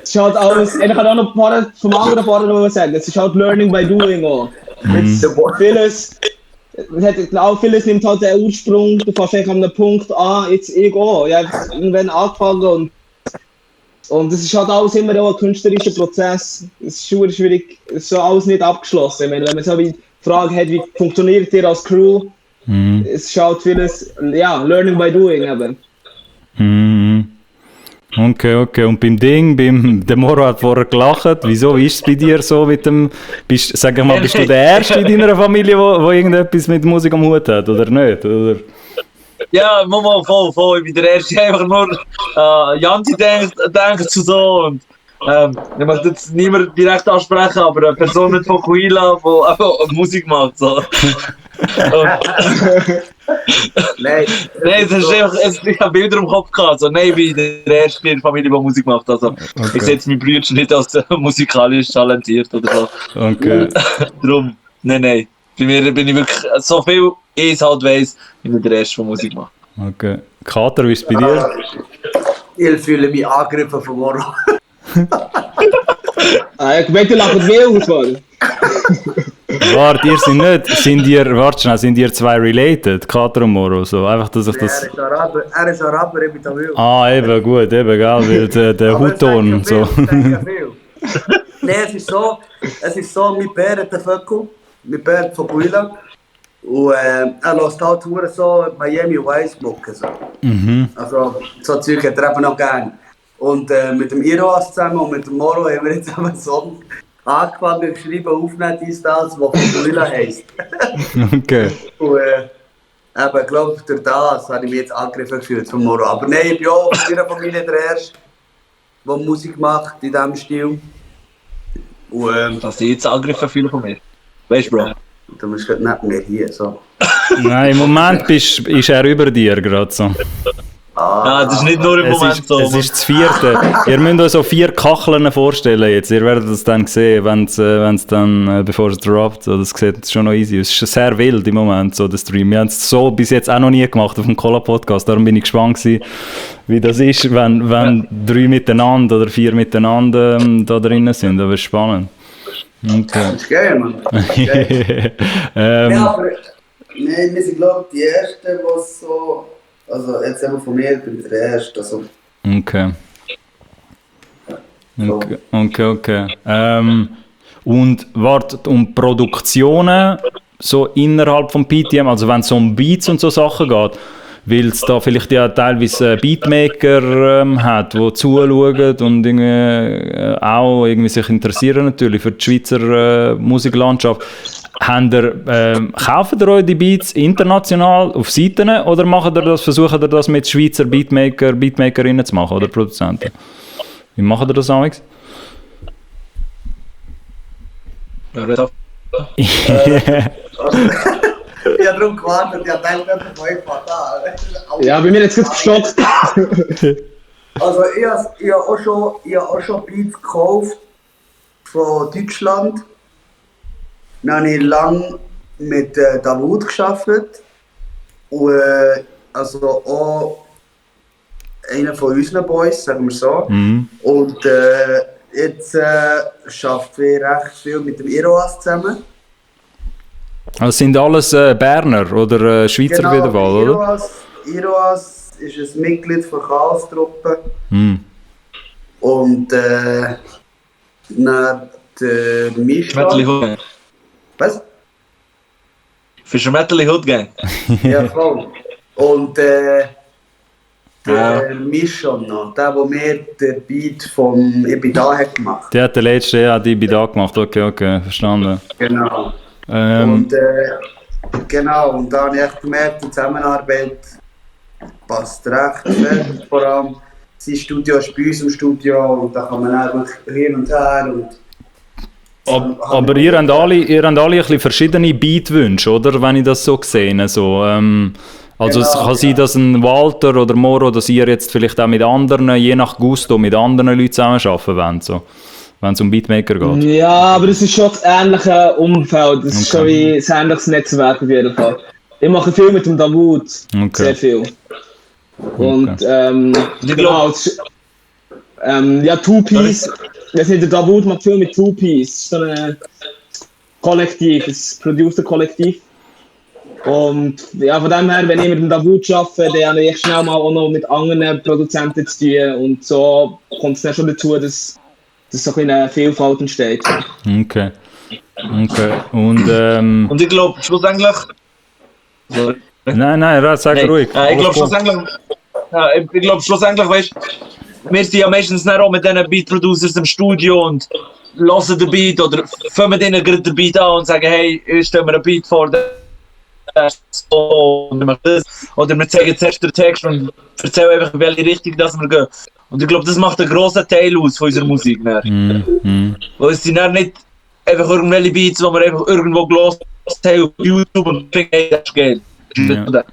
Es ist halt alles, ich kann auch noch ein paar vom anderen Partner sagen, es ist halt Learning by Doing auch. Vieles nimmt halt den Ursprung, du fährst eigentlich an einem Punkt an, jetzt ich auch. Ich habe irgendwann angefangen und es ist halt alles immer auch ein künstlerischer Prozess. Es ist schon schwierig, es ist so alles nicht abgeschlossen. Ich meine, wenn man so die Frage hat, wie funktioniert ihr als Crew, es ist halt vieles, ja, Learning by Doing eben. Okay. Und der Moro hat vorher gelacht. Wieso ist es bei dir so mit dem, bist du der Erste in deiner Familie, wo irgendetwas mit Musik am Hut hat, oder nicht? Oder? Ja, mal voll. Ich bin der Erste, einfach nur Janti denkt zu so und ich möchte jetzt niemand direkt ansprechen, aber eine Person mit Fokuhila, die einfach Musik macht. So. Nein, es ist einfach, ich habe Bilder im Kopf gehabt. Also, nein, ich bin der Erste in der Familie, die Musik macht. Also, ich sehe jetzt meinen Bruder nicht als musikalisch talentiert oder so. Okay. Darum, nein. Bei mir bin ich wirklich, so viel ich es halt weiss, ich bin der Erste, der Musik macht. Okay. Kater, wie ist es bei dir? Ich fühle mich angegriffen von Moro. Ich möchte lachen mehr ausfallen. Warte, sind ihr zwei related, Kater und Moro? So, einfach, dass ich das... Er ist Araber, ich bin Tamil. Ah, eben, gut, gell, weil der Hutton so. Nein, es ist so, mein Bär hat den Vöckel, mein Bär hat von Buila. Und er lässt halt so Miami Vice Mucke. So. Also, so Zeug hat er eben noch gern. Und mit dem Iroas zusammen und mit dem Moro haben wir jetzt einen Song angefangen zu schreiben, aufnehmen, der von Buila heisst. Okay. Und ich glaube, durch das habe ich mich jetzt angegriffen gefühlt von Moro. Aber nein, ich bin auch in meiner Familie der Erste, der Musik macht in diesem Stil. Und dass ich jetzt angegriffen fühle von mir. Weißt du, Bro? du bist gerade neben mir hier. So. Nein, im Moment ist er über dir gerade so. Ja, das ist nicht nur im Moment so. Es ist das 4. Ihr müsst euch so 4 Kacheln vorstellen jetzt. Ihr werdet das dann sehen, wenn's dann, bevor es droppt. So, das sieht schon noch easy aus. Es ist sehr wild im Moment, so der Stream. Wir haben es so bis jetzt auch noch nie gemacht auf dem Cola-Podcast. Darum bin ich gespannt gewesen, wie das ist, wenn 3 miteinander oder 4 miteinander da drinnen sind. Aber es ist spannend. Okay. Das ist geil, Mann. Ja, aber nein, wir sind glaube ich die Ersten, die so... Also jetzt eben von mir bin ich der Erste. Also. Okay. Und wartet um Produktionen so innerhalb von PTM, also wenn es um Beats und so Sachen geht, weil es da vielleicht ja teilweise Beatmaker hat, die zuschauen und irgendwie, auch irgendwie sich interessieren natürlich für die Schweizer Musiklandschaft. Kauft ihr euch die Beats international auf Seiten oder versucht ihr das mit Schweizer Beatmakerinnen zu machen oder Produzenten? Wie macht ihr das amigs? Ich habe darum gewartet, ich habe gedacht, das ist fatal. Ja, bei mir jetzt gerade gestockt. Also ich habe auch schon Beats gekauft von Deutschland. Dann habe ich lange mit Davut gearbeitet. Und also auch einer von unseren Boys, sagen wir so. Und jetzt arbeiten wir recht viel mit dem Iroas zusammen. Also sind alles Berner oder Schweizer Genau, auf jeden Fall, oder? Iroas ist ein Mitglied der Chaos-Truppe. Hm. Und dann der Metal Mischa. Hood Gang. Was? Fischer Metal Hood Gang. Ja, voll. Und der Mischa noch, der mir den Beat vom «Ich bin da» hat gemacht. Der hat den letzten, ja, die bei da gemacht, okay, verstanden. Genau. Ähm, Genau, und da habe ich echt gemerkt, die Zusammenarbeit passt recht fest. Vor allem sein Studio ist bei uns im Studio und da kann man einfach hin und her. aber ihr habt alle ein bisschen verschiedene Beatwünsche, oder? Wenn ich das so sehe. Also, also es kann sein, dass ein Walter oder Moro, dass ihr jetzt vielleicht auch mit anderen, je nach Gusto, mit anderen Leuten zusammenarbeiten wollt, so, wenn es um Beatmaker geht. Ja, aber es ist schon das ähnliche Umfeld. Es ist schon wie ein ähnliches Netzwerk auf jeden Fall. Ich mache viel mit dem Davut. Sehr viel. Und genau, ja, Two-Piece. Der Davut macht viel mit Two-Piece. Das ist so ein Kollektiv, ein Producer-Kollektiv. Und ja, von dem her, wenn ich mit dem Davut arbeite, dann habe ich schnell mal auch noch mit anderen Produzenten zu tun. Und so kommt es dann schon dazu, dass so eine Vielfalt entsteht. Okay. Und ich glaube, schlussendlich... Nein, sag ruhig. Ich glaube, schlussendlich, weißt du, wir sind ja meistens nicht auch mit diesen Beat-Producers im Studio und hören den Beat oder fangen denen gerade den Beat an und sagen, hey, ich stelle mir einen Beat vor, der ist so, und wir machen das. Oder wir zeigen zuerst den Text und erzählen einfach, in welche Richtung das wir gehen. Und ich glaube, das macht einen grossen Teil aus von unserer Musik. Weil es sind nicht einfach irgendwelche Beats, die wir einfach irgendwo gehört haben auf YouTube und denken, hey, das ist geil. Ja.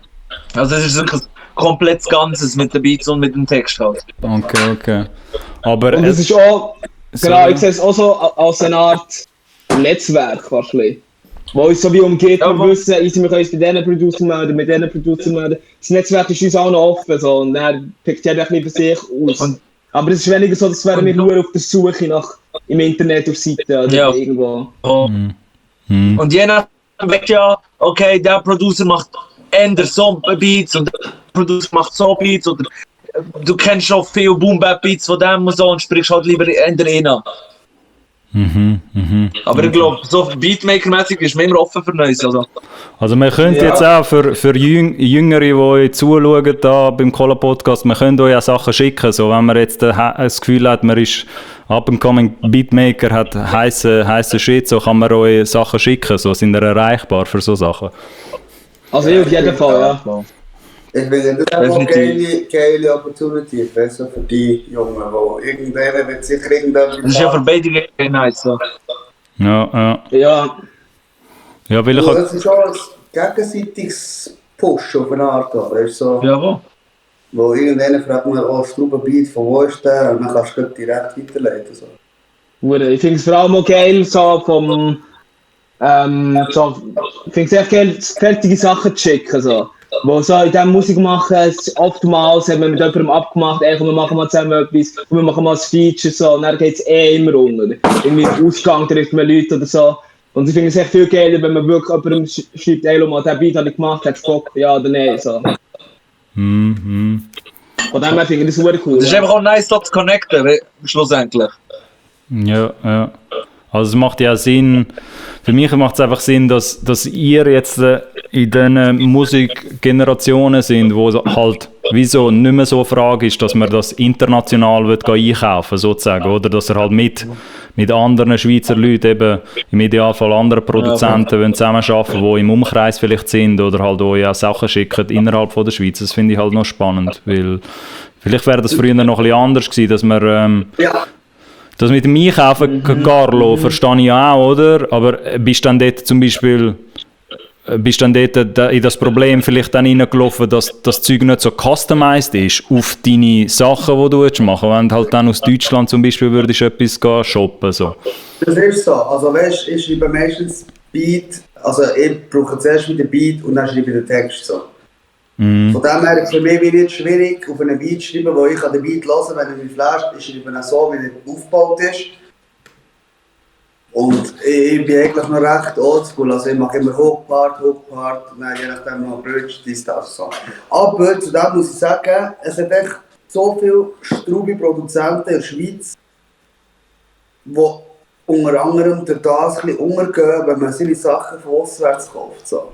Also es ist wirklich ein komplettes Ganzes mit den Beats und mit dem Text halt. Okay. Aber und es ist auch, genau, ich sehe es auch so als eine Art Netzwerk wahrscheinlich. Wo uns so wie umgeht, wir wissen, wir können uns bei diesen Producer melden, mit diesen Producer melden. Das Netzwerk ist uns auch noch offen, so, und dann pickt jeder ein bisschen für sich aus. Aber es ist weniger so, dass wir nur auf der Suche nach im Internet auf Seiten oder irgendwo. Und je nachdem weiß ja, okay, der Producer macht eher so Beats und der Producer macht so Beats, oder du kennst schon viele Boom-Bap-Beats von dem und so und sprichst halt lieber eher einen an. Aber ich glaube, so Beatmaker-mäßig ist man immer offen für Neues. Also wir können jetzt auch für Jüngere, die euch zuschauen da beim Cola-Podcast, wir können euch auch Sachen schicken. So, wenn man jetzt das Gefühl hat, man ist up-and-coming Beatmaker, hat heissen Shit, so kann man euch Sachen schicken. So sind ihr erreichbar für so Sachen. Also ich auf jeden Fall, ja. Ich finde das auch eine geile Opportunity, besser für die Jungen, die irgendwann wird sicher irgendetwas... Das ist ja für beide nice. So. Ja, weil ich... Das ist auch ein gegenseitiges Push auf eine Art, weißt du? So, ja, wo irgendwann fragt man, oh, Strubenbeat, von wo ist der? Und dann kannst du direkt weiterleiten. So. Ich finde es vor allem auch geil, so vom... ich finde es echt geil, fertige Sachen zu schicken. So. Wo so in diesem Musik machen, oftmals haben wir mit jemandem abgemacht, ey, komm, wir machen mal zusammen etwas, komm, wir machen mal ein Feature, so, und dann geht es immer unter. Irgendwie im Ausgang trifft man Leute oder so. Und ich finde es echt viel geiler, wenn man wirklich jemandem schreibt, ey, mal, den Beat habe ich gemacht, hast du Bock, ja oder nein, so. Von dem her finde ich das super cool. Das ist einfach auch nice, so zu connecten, schlussendlich. Ja. Also es macht ja Sinn, für mich macht es einfach Sinn, dass ihr jetzt in den Musikgenerationen sind, wo halt wieso nicht mehr so eine Frage ist, dass man das international einkaufen will, sozusagen, oder dass er halt mit anderen Schweizer Leuten, eben im Idealfall anderen Produzenten zusammenarbeiten, die im Umkreis vielleicht sind oder halt auch Sachen schicken innerhalb von der Schweiz. Das finde ich halt noch spannend, weil vielleicht wäre das früher noch ein bisschen anders gewesen, dass man das mit dem Einkaufen, Carlo, verstehe ich ja auch, oder? Aber bist du dann dort zum Beispiel in das Problem vielleicht dann reingelaufen, dass das Zeug nicht so customized ist auf deine Sachen, die du jetzt machen willst, wenn du halt dann aus Deutschland zum Beispiel würdest etwas shoppen so. Das ist so. Also weißt, ich schreibe meistens Beat, also ich brauche zuerst wieder Beat und dann schreibe ich den Text so. Von dem her ist es für mich nicht schwierig, auf einen Beat zu schreiben, wo ich den Beat hören kann, wenn er mich flasht, ich schreibe ihn so, wie er aufgebaut ist. Und ich bin eigentlich noch recht oldschool, also ich mache immer Hookpart, dann je nachdem noch Bridge, dies, das, so. Aber zu dem muss ich sagen, es hat echt so viele straube Produzenten in der Schweiz, die unter anderem durch das ein bisschen untergehen, wenn man seine Sachen von auswärts kauft. So.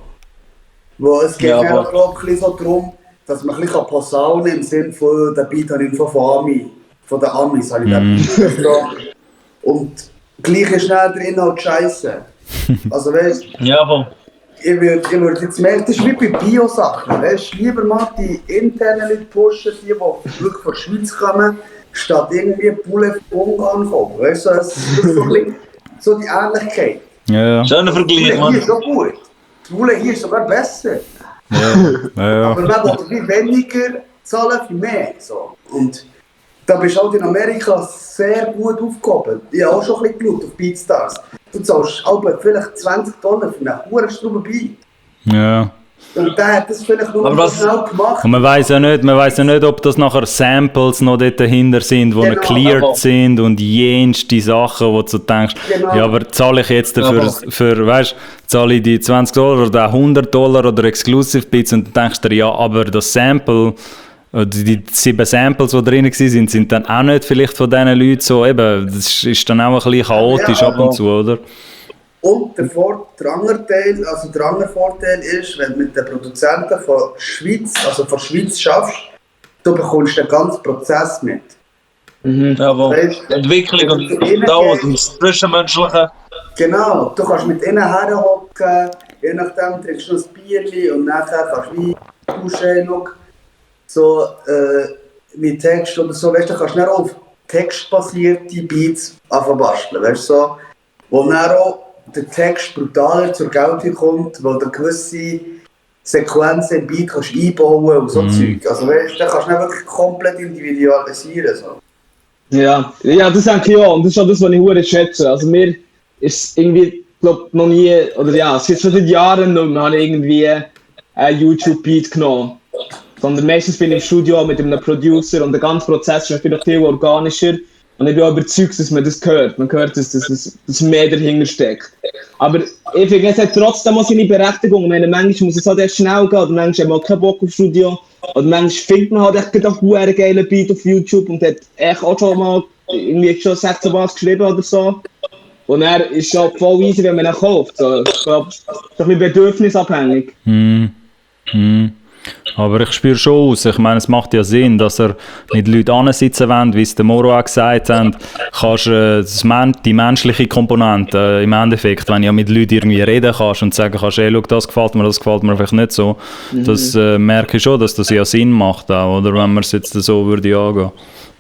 Wo es geht mir auch ein bisschen so darum, dass man ein bisschen posaunen kann, im Sinne von, der Beat habe ich von den Amis habe ich den Beat getragen. Und gleich ist schnell der Inhalt scheiße. Also weißt du, ich würde jetzt mehr, das ist wie bei Bio-Sachen, weißt du, lieber mal die internen Leute pushen, die wirklich von der Schweiz kommen, statt irgendwie Poulet von Ungarn kommen, weißt du, das ist so die Ähnlichkeit. Ja. Schöner Vergleich, Poulet hier ist auch gut, das Poulet hier ist sogar besser. Ja. Aber man will weniger zahlen für mehr. So. Und da bist du halt in Amerika sehr gut aufgehoben. Ich habe auch schon ein bisschen geschaut auf BeatStars. Du zahlst vielleicht $20 für einen hohen Beat. Ja. Und der hat das vielleicht nur schnell gemacht. Und man weiss ja nicht, ob das nachher Samples noch dort dahinter sind, die noch cleared sind und jenste Sachen, wo du denkst, ja, aber zahle ich jetzt für weißt, zahle ich die $20 oder $100 oder Exclusive Beats und dann denkst du dir, ja, aber das Sample, die 7 Samples, die drin waren, sind dann auch nicht vielleicht von diesen Leuten so, eben, das ist dann auch ein bisschen chaotisch ab und zu, oder? Und der andere Vorteil ist, wenn du mit den Produzenten von Schweiz, also von Schweiz schaffst, du bekommst den ganzen Prozess mit. Jawohl. Entwicklung und Dauer und das Zwischenmenschliche. Genau, du kannst mit ihnen herhocken, je nachdem trinkst du noch ein Bierchen und nachher kannst du wie tauschen, so mit Text oder so, weißt du, kannst du dann auch auf textbasierte Beats basteln, weißt du, so, wo dann auch der Text brutaler zur Geltung kommt, weil du gewisse Sequenzen im Beat kannst einbauen und so Zeug. Also weißt du, da kannst du dann wirklich komplett individualisieren. So. Ja, das denke ich auch. Und das ist auch das, was ich sehr schätze. Also mir ist irgendwie, glaube noch nie, oder ja, es ist schon seit Jahren nicht mehr, habe ich irgendwie einen YouTube-Beat genommen. Sondern meistens bin ich im Studio mit einem Producer und der ganze Prozess ist natürlich viel organischer. Und ich bin auch überzeugt, dass man das hört. Man hört, dass mehr dahinter steckt. Aber ich finde, es hat trotzdem auch seine Berechtigung. Ich meine, manchmal muss es halt erst schnell gehen, oder manchmal hat man keinen Bock auf Studio. Oder manchmal findet man halt echt auch einen geilen Beat auf YouTube und hat echt auch schon mal irgendwie schon 16 was geschrieben oder so. Und er ist schon voll easy, wenn man ihn kauft. So, ich glaube, es ist ein bisschen bedürfnisabhängig. Aber ich spüre schon aus, ich meine, es macht ja Sinn, dass er mit Leuten ansitzen will, wie es der Moro auch gesagt hat, kannst die menschliche Komponente im Endeffekt, wenn du ja mit Leuten irgendwie reden kannst und sagen kannst, hey, schau, das gefällt mir vielleicht nicht so, das merke ich schon, dass das ja Sinn macht auch, oder wenn man es jetzt so würde angehen.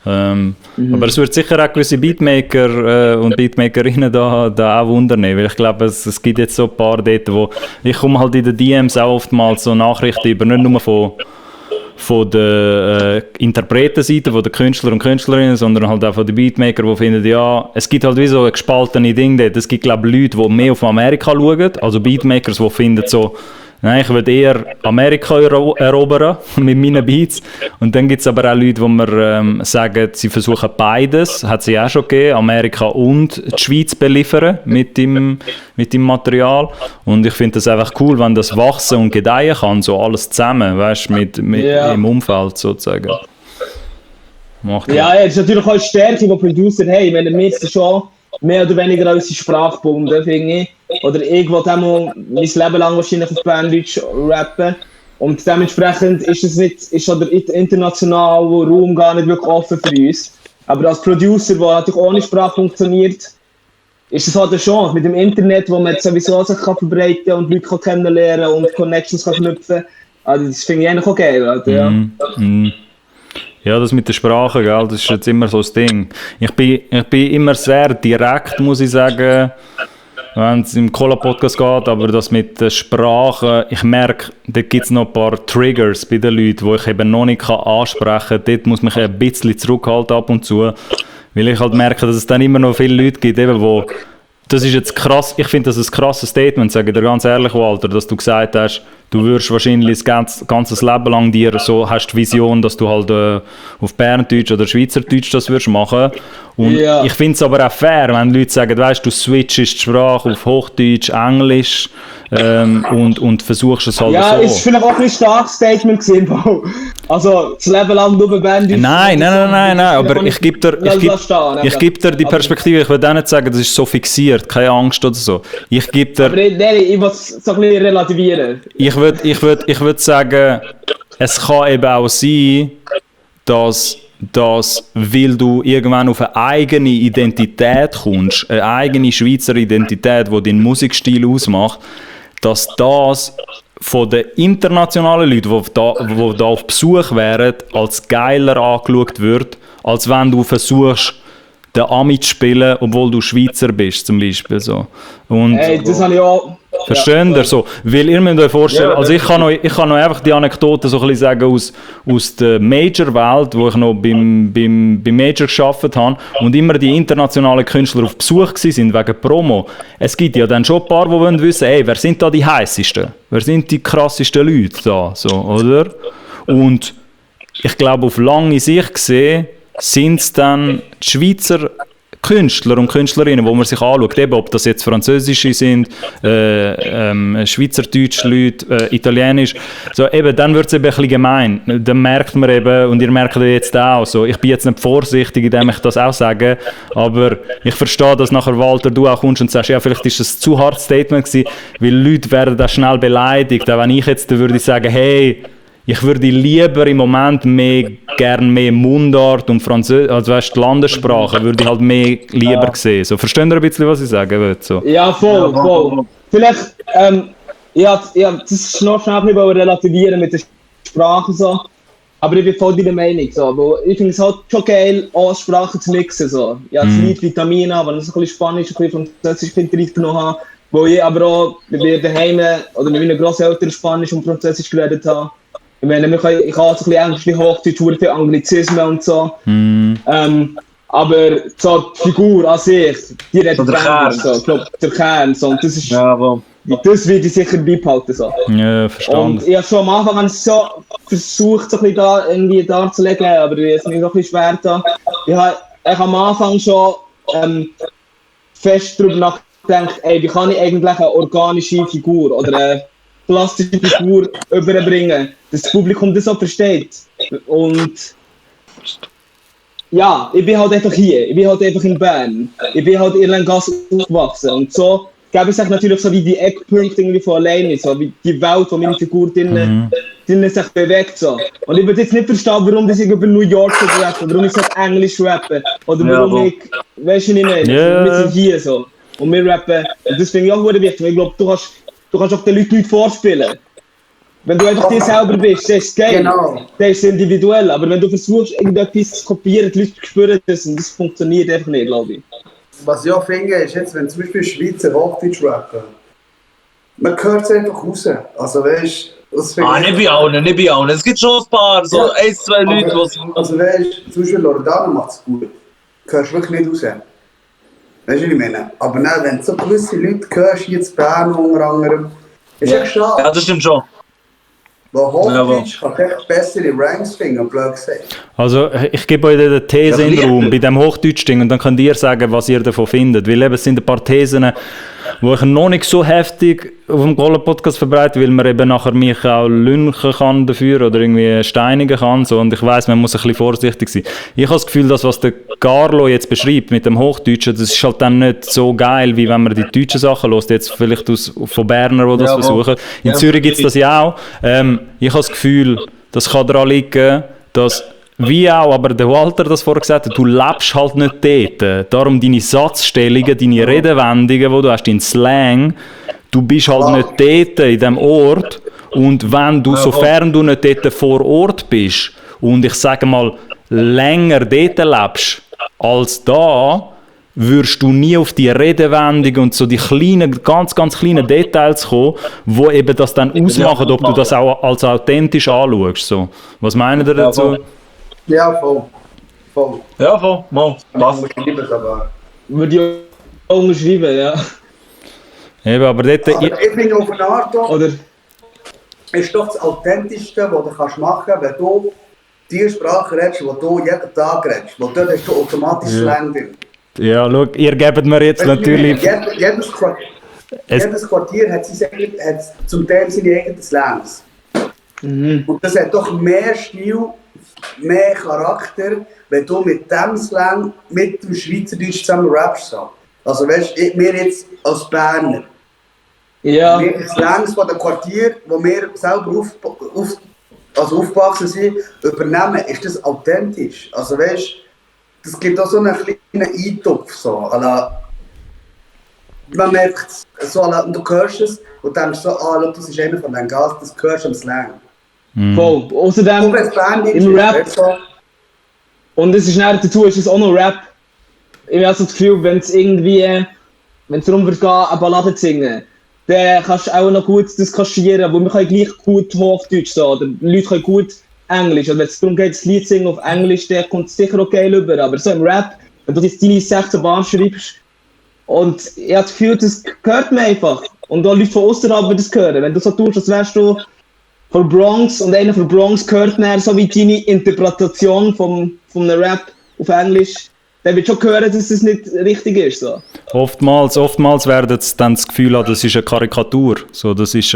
Aber es wird sicher auch gewisse Beatmaker und Beatmakerinnen da auch wundernehmen, weil ich glaube, es gibt jetzt so ein paar dort, wo ich komme halt in den DMs auch oftmals so Nachrichten über, nicht nur von der Interpretenseite, von den Künstler und Künstlerinnen, sondern halt auch von den Beatmakern, die finden, ja, es gibt halt wie so ein gespaltene Ding dort. Es gibt, glaube ich, Leute, die mehr auf Amerika schauen, also Beatmakers, die finden so, nein, ich würde eher Amerika erobern mit meinen Beats. Und dann gibt es aber auch Leute, die mir sagen, sie versuchen beides, hat sie auch schon gegeben, Amerika und die Schweiz beliefern mit dem Material. Und ich finde das einfach cool, wenn das wachsen und gedeihen kann, so alles zusammen, weißt du, mit im Umfeld sozusagen. Ja, es ist natürlich auch eine Stärke, die Producer haben, wenn wir jetzt schon mehr oder weniger an unsere Sprache gebunden, finde ich. Oder ich will auch mein Leben lang wahrscheinlich auf Berndeutsch rappen. Und dementsprechend ist der internationale Raum gar nicht wirklich offen für uns. Aber als Producer, der natürlich ohne Sprache funktioniert, ist es halt eine Chance. Mit dem Internet, wo man sowieso sich verbreiten kann und Leute kennenlernen und Connections kann knüpfen. Also das finde ich eigentlich auch geil. Also, ja. Ja, das mit der Sprache, gell, das ist jetzt immer so das Ding. Ich bin immer sehr direkt, muss ich sagen, wenn es im Cola-Podcast geht, aber das mit der Sprache, ich merke, da gibt es noch ein paar Triggers bei den Leuten, die ich eben noch nicht ansprechen kann. Dort muss mich ein bisschen zurückhalten ab und zu, weil ich halt merke, dass es dann immer noch viele Leute gibt, eben, wo das ist jetzt krass, ich finde das ein krasses Statement, sage ich dir ganz ehrlich, Walter, dass du gesagt hast, Du würdest wahrscheinlich das ganze Leben lang dir so, hast die Vision, dass du halt auf Berndeutsch oder Schweizerdeutsch das würdest machen. Und ich finde es aber auch fair, wenn Leute sagen, weißt du, switchst die Sprache auf Hochdeutsch, Englisch und versuchst es halt so. Ja, ist vielleicht auch ein starkes Statement gewesen, Bro. Also, das Leben lang nur Berndeutsch. Nein, aber ich gebe dir die Perspektive, ich will auch nicht sagen, das ist so fixiert, keine Angst oder so. Ich gebe dir... Aber nein, ich will es so ein bisschen relativieren. Ich würd sagen, es kann eben auch sein, dass weil du irgendwann auf eine eigene Identität kommst, eine eigene Schweizer Identität, die deinen Musikstil ausmacht, dass das von den internationalen Leuten, die da auf Besuch wären, als geiler angeschaut wird, als wenn du versuchst, den Ami zu spielen, obwohl du Schweizer bist, zum Beispiel. So. Und hey, das habe ich auch... Versteht ihr so? Weil ihr müsst euch vorstellen, also ich kann noch einfach die Anekdote so ein bisschen sagen aus der Major-Welt, wo ich noch beim Major gearbeitet habe und immer die internationalen Künstler auf Besuch sind wegen Promo. Es gibt ja dann schon ein paar, die wollen wissen, ey, wer sind da die heißesten? Wer sind die krassesten Leute da? So, oder? Und ich glaube, auf lange Sicht gesehen, sind es dann die Schweizer Künstler und Künstlerinnen, wo man sich anschaut, eben, ob das jetzt Französische sind, Schweizerdeutsche Leute, Italienisch, so, eben, dann wird es eben ein bisschen gemein. Dann merkt man eben, und ihr merkt jetzt auch, so, ich bin jetzt nicht vorsichtig, indem ich das auch sage, aber ich verstehe, dass nachher, Walter, du auch kommst und sagst, ja, vielleicht ist das ein zu hartes Statement gewesen, weil Leute werden da schnell beleidigt, auch wenn ich jetzt würde sagen, hey, ich würde lieber im Moment gerne mehr Mundart und Französisch, also weißt, die Landessprache würde ich halt mehr lieber sehen. So, verstehen ihr ein bisschen, was ich sagen will? So. Ja, voll. Vielleicht, das ist noch schnell relativieren mit der Sprache so. Aber ich bin voll deiner Meinung. So. Aber ich finde es halt schon geil, auch Sprachen zu mixen. So. Ja, das Lied Vitamina, wenn ich so ein bisschen Spanisch, ein bisschen Französisch reingenommen habe, wo ich aber auch bei daheim oder mit meinen Grosseltern Spanisch und Französisch geredet habe. Ich meine, ich kann so ein bisschen Englisch, ein bisschen Hochdeutsch, viel Anglizismen und so. Aber so die Figur an sich, die redet Englisch, so. Ich glaube, der Kern. So. Und das ist, das würde ich sicher beibehalten. So. Ja, verstanden. Und ich habe schon am Anfang so versucht, so ein bisschen da irgendwie darzulegen, aber es ist mir noch ein bisschen schwer da. Ich habe am Anfang schon fest darüber nachgedacht, ey, wie kann ich eigentlich eine organische Figur oder eine plastische Figur überbringen, dass das Publikum das auch versteht. Und ja, ich bin halt einfach hier, ich bin halt einfach in Bern, ich bin halt in Langasse aufgewachsen und so gäbe es sich natürlich so wie die Eckpunkte irgendwie von alleine, so wie die Welt, wo meine Figur drinnen sich bewegt. So. Und ich würde jetzt nicht verstehen, warum ich über New York rappe, warum ich so Englisch rappe oder warum ich, weißt du nicht mehr, wir sind hier so und wir rappen und das finde ich auch sehr wichtig, weil ich glaube, du kannst auch den Leuten nicht vorspielen. Wenn du einfach dir selber bist, das ist geil, Genau. Das ist individuell. Aber wenn du versuchst, irgendetwas zu kopieren, die Leute spüren das und das funktioniert einfach nicht, glaube ich. Was ich auch finde, ist jetzt, wenn zum Beispiel Schweizer Hochdeutsch rappen, man hört es einfach raus. Also weißt du, nicht bei allen. Es gibt schon ein paar, so ein, zwei Leute, die... Also weißt du, zum Beispiel Loredana macht es gut. Du hörst wirklich nicht raus. Weißt du, was ich meine? Aber dann, wenn du so gewisse Leute hörst, hier in Bern unter anderem, ist echt schade. Ja, das stimmt schon. Weil Hochdeutsch kann echt bessere Ranks finden, blöd gesagt. Also ich gebe euch eine These in den Raum, bei dem Hochdeutsch-Ding, und dann könnt ihr sagen, was ihr davon findet. Weil eben, es sind ein paar Thesen, die ich noch nicht so heftig auf dem Gola-Podcast verbreite, weil man eben nachher mich auch lünchen kann dafür oder irgendwie steinigen kann. So. Und ich weiss, man muss ein bisschen vorsichtig sein. Ich habe das Gefühl, dass was der Carlo jetzt beschreibt mit dem Hochdeutschen, das ist halt dann nicht so geil, wie wenn man die deutschen Sachen hört, jetzt vielleicht von Berner, die das versuchen. In Zürich gibt es das ja auch. Ich habe das Gefühl, das kann daran liegen, dass wie auch, aber der Walter das vorher gesagt hat, du lebst halt nicht dort. Darum deine Satzstellungen, deine Redewendungen, die du hast, dein Slang, du bist halt nicht dort in diesem Ort. Und wenn du, sofern du nicht dort vor Ort bist und ich sage mal, länger dort lebst als da, würdest du nie auf die Redewendung und so die kleinen, ganz kleinen Details kommen, die eben das dann ausmachen, ob du das auch als authentisch anschaust. So. Was meint ihr dazu? Ja, voll. Ja, voll. Mal. Passt. Würde ich auch unterschreiben, ja. Eben, aber dort... Aber ich finde auf eine Art auch... Oder... ist doch das Authentischste, was du machen kannst, wenn du die Sprache redest, die du jeden Tag redest. Weil dort hast du automatisch Slang drin. Ja, schau, ihr gebt mir jetzt natürlich... Jedes Quartier hat zum Teil seine eigenen Slangs. Und das hat doch mehr Stil, mehr Charakter, wenn du mit dem Slang, mit dem Schweizerdeutsch zusammen rappst. Also weißt du, wir jetzt als Berner, wir Slangs von dem Quartier, wo wir selber aufgewachsen sind, übernehmen, ist das authentisch. Also weißt du, das gibt auch so einen kleinen Eintopf. So, man merkt es, so, und du hörst es und denkst so, das ist einer von den Gas, das hörst du am Slang. Voll. Außerdem im Rap. Und es ist nachher dazu, ist es auch noch Rap. Ich habe so das Gefühl, wenn es darum wird, eine Ballade zu singen, dann kannst du auch noch gut das kaschieren, weil wir können gleich gut Hochdeutsch so, oder Leute können gut Englisch. Also wenn es darum geht, das Lied zu singen auf Englisch, dann kommt es sicher okay rüber. Aber so im Rap, wenn du jetzt deine 16 Bar schreibst, und ich habe das Gefühl, das hört man einfach. Und auch Leute von außerhalb würden das hören. Wenn du so tust, als wärst du von Bronx und einer von Bronx hört dann so wie deine Interpretation von einem Rap auf Englisch, dann wird schon hören, dass es nicht richtig ist. So. Oftmals werden sie dann das Gefühl haben, das ist eine Karikatur. So, das ist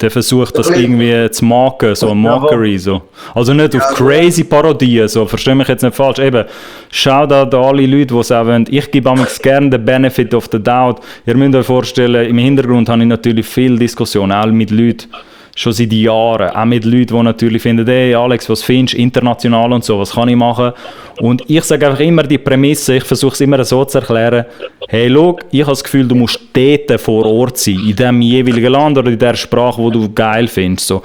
der versucht das irgendwie zu machen, so eine Mockery. So. Also nicht auf crazy Parodien, so, versteh mich jetzt nicht falsch. Eben, schaut an alle Leute, die es auch wollen. Ich gebe amigs gerne den Benefit of the Doubt. Ihr müsst euch vorstellen, im Hintergrund habe ich natürlich viele Diskussionen, auch mit Leuten, schon seit Jahren, auch mit Leuten, die natürlich finden, hey Alex, was findest du, international und so, was kann ich machen? Und ich sage einfach immer die Prämisse, ich versuche es immer so zu erklären, hey, schau, ich habe das Gefühl, du musst dort vor Ort sein, in dem jeweiligen Land oder in der Sprache, die du geil findest. So.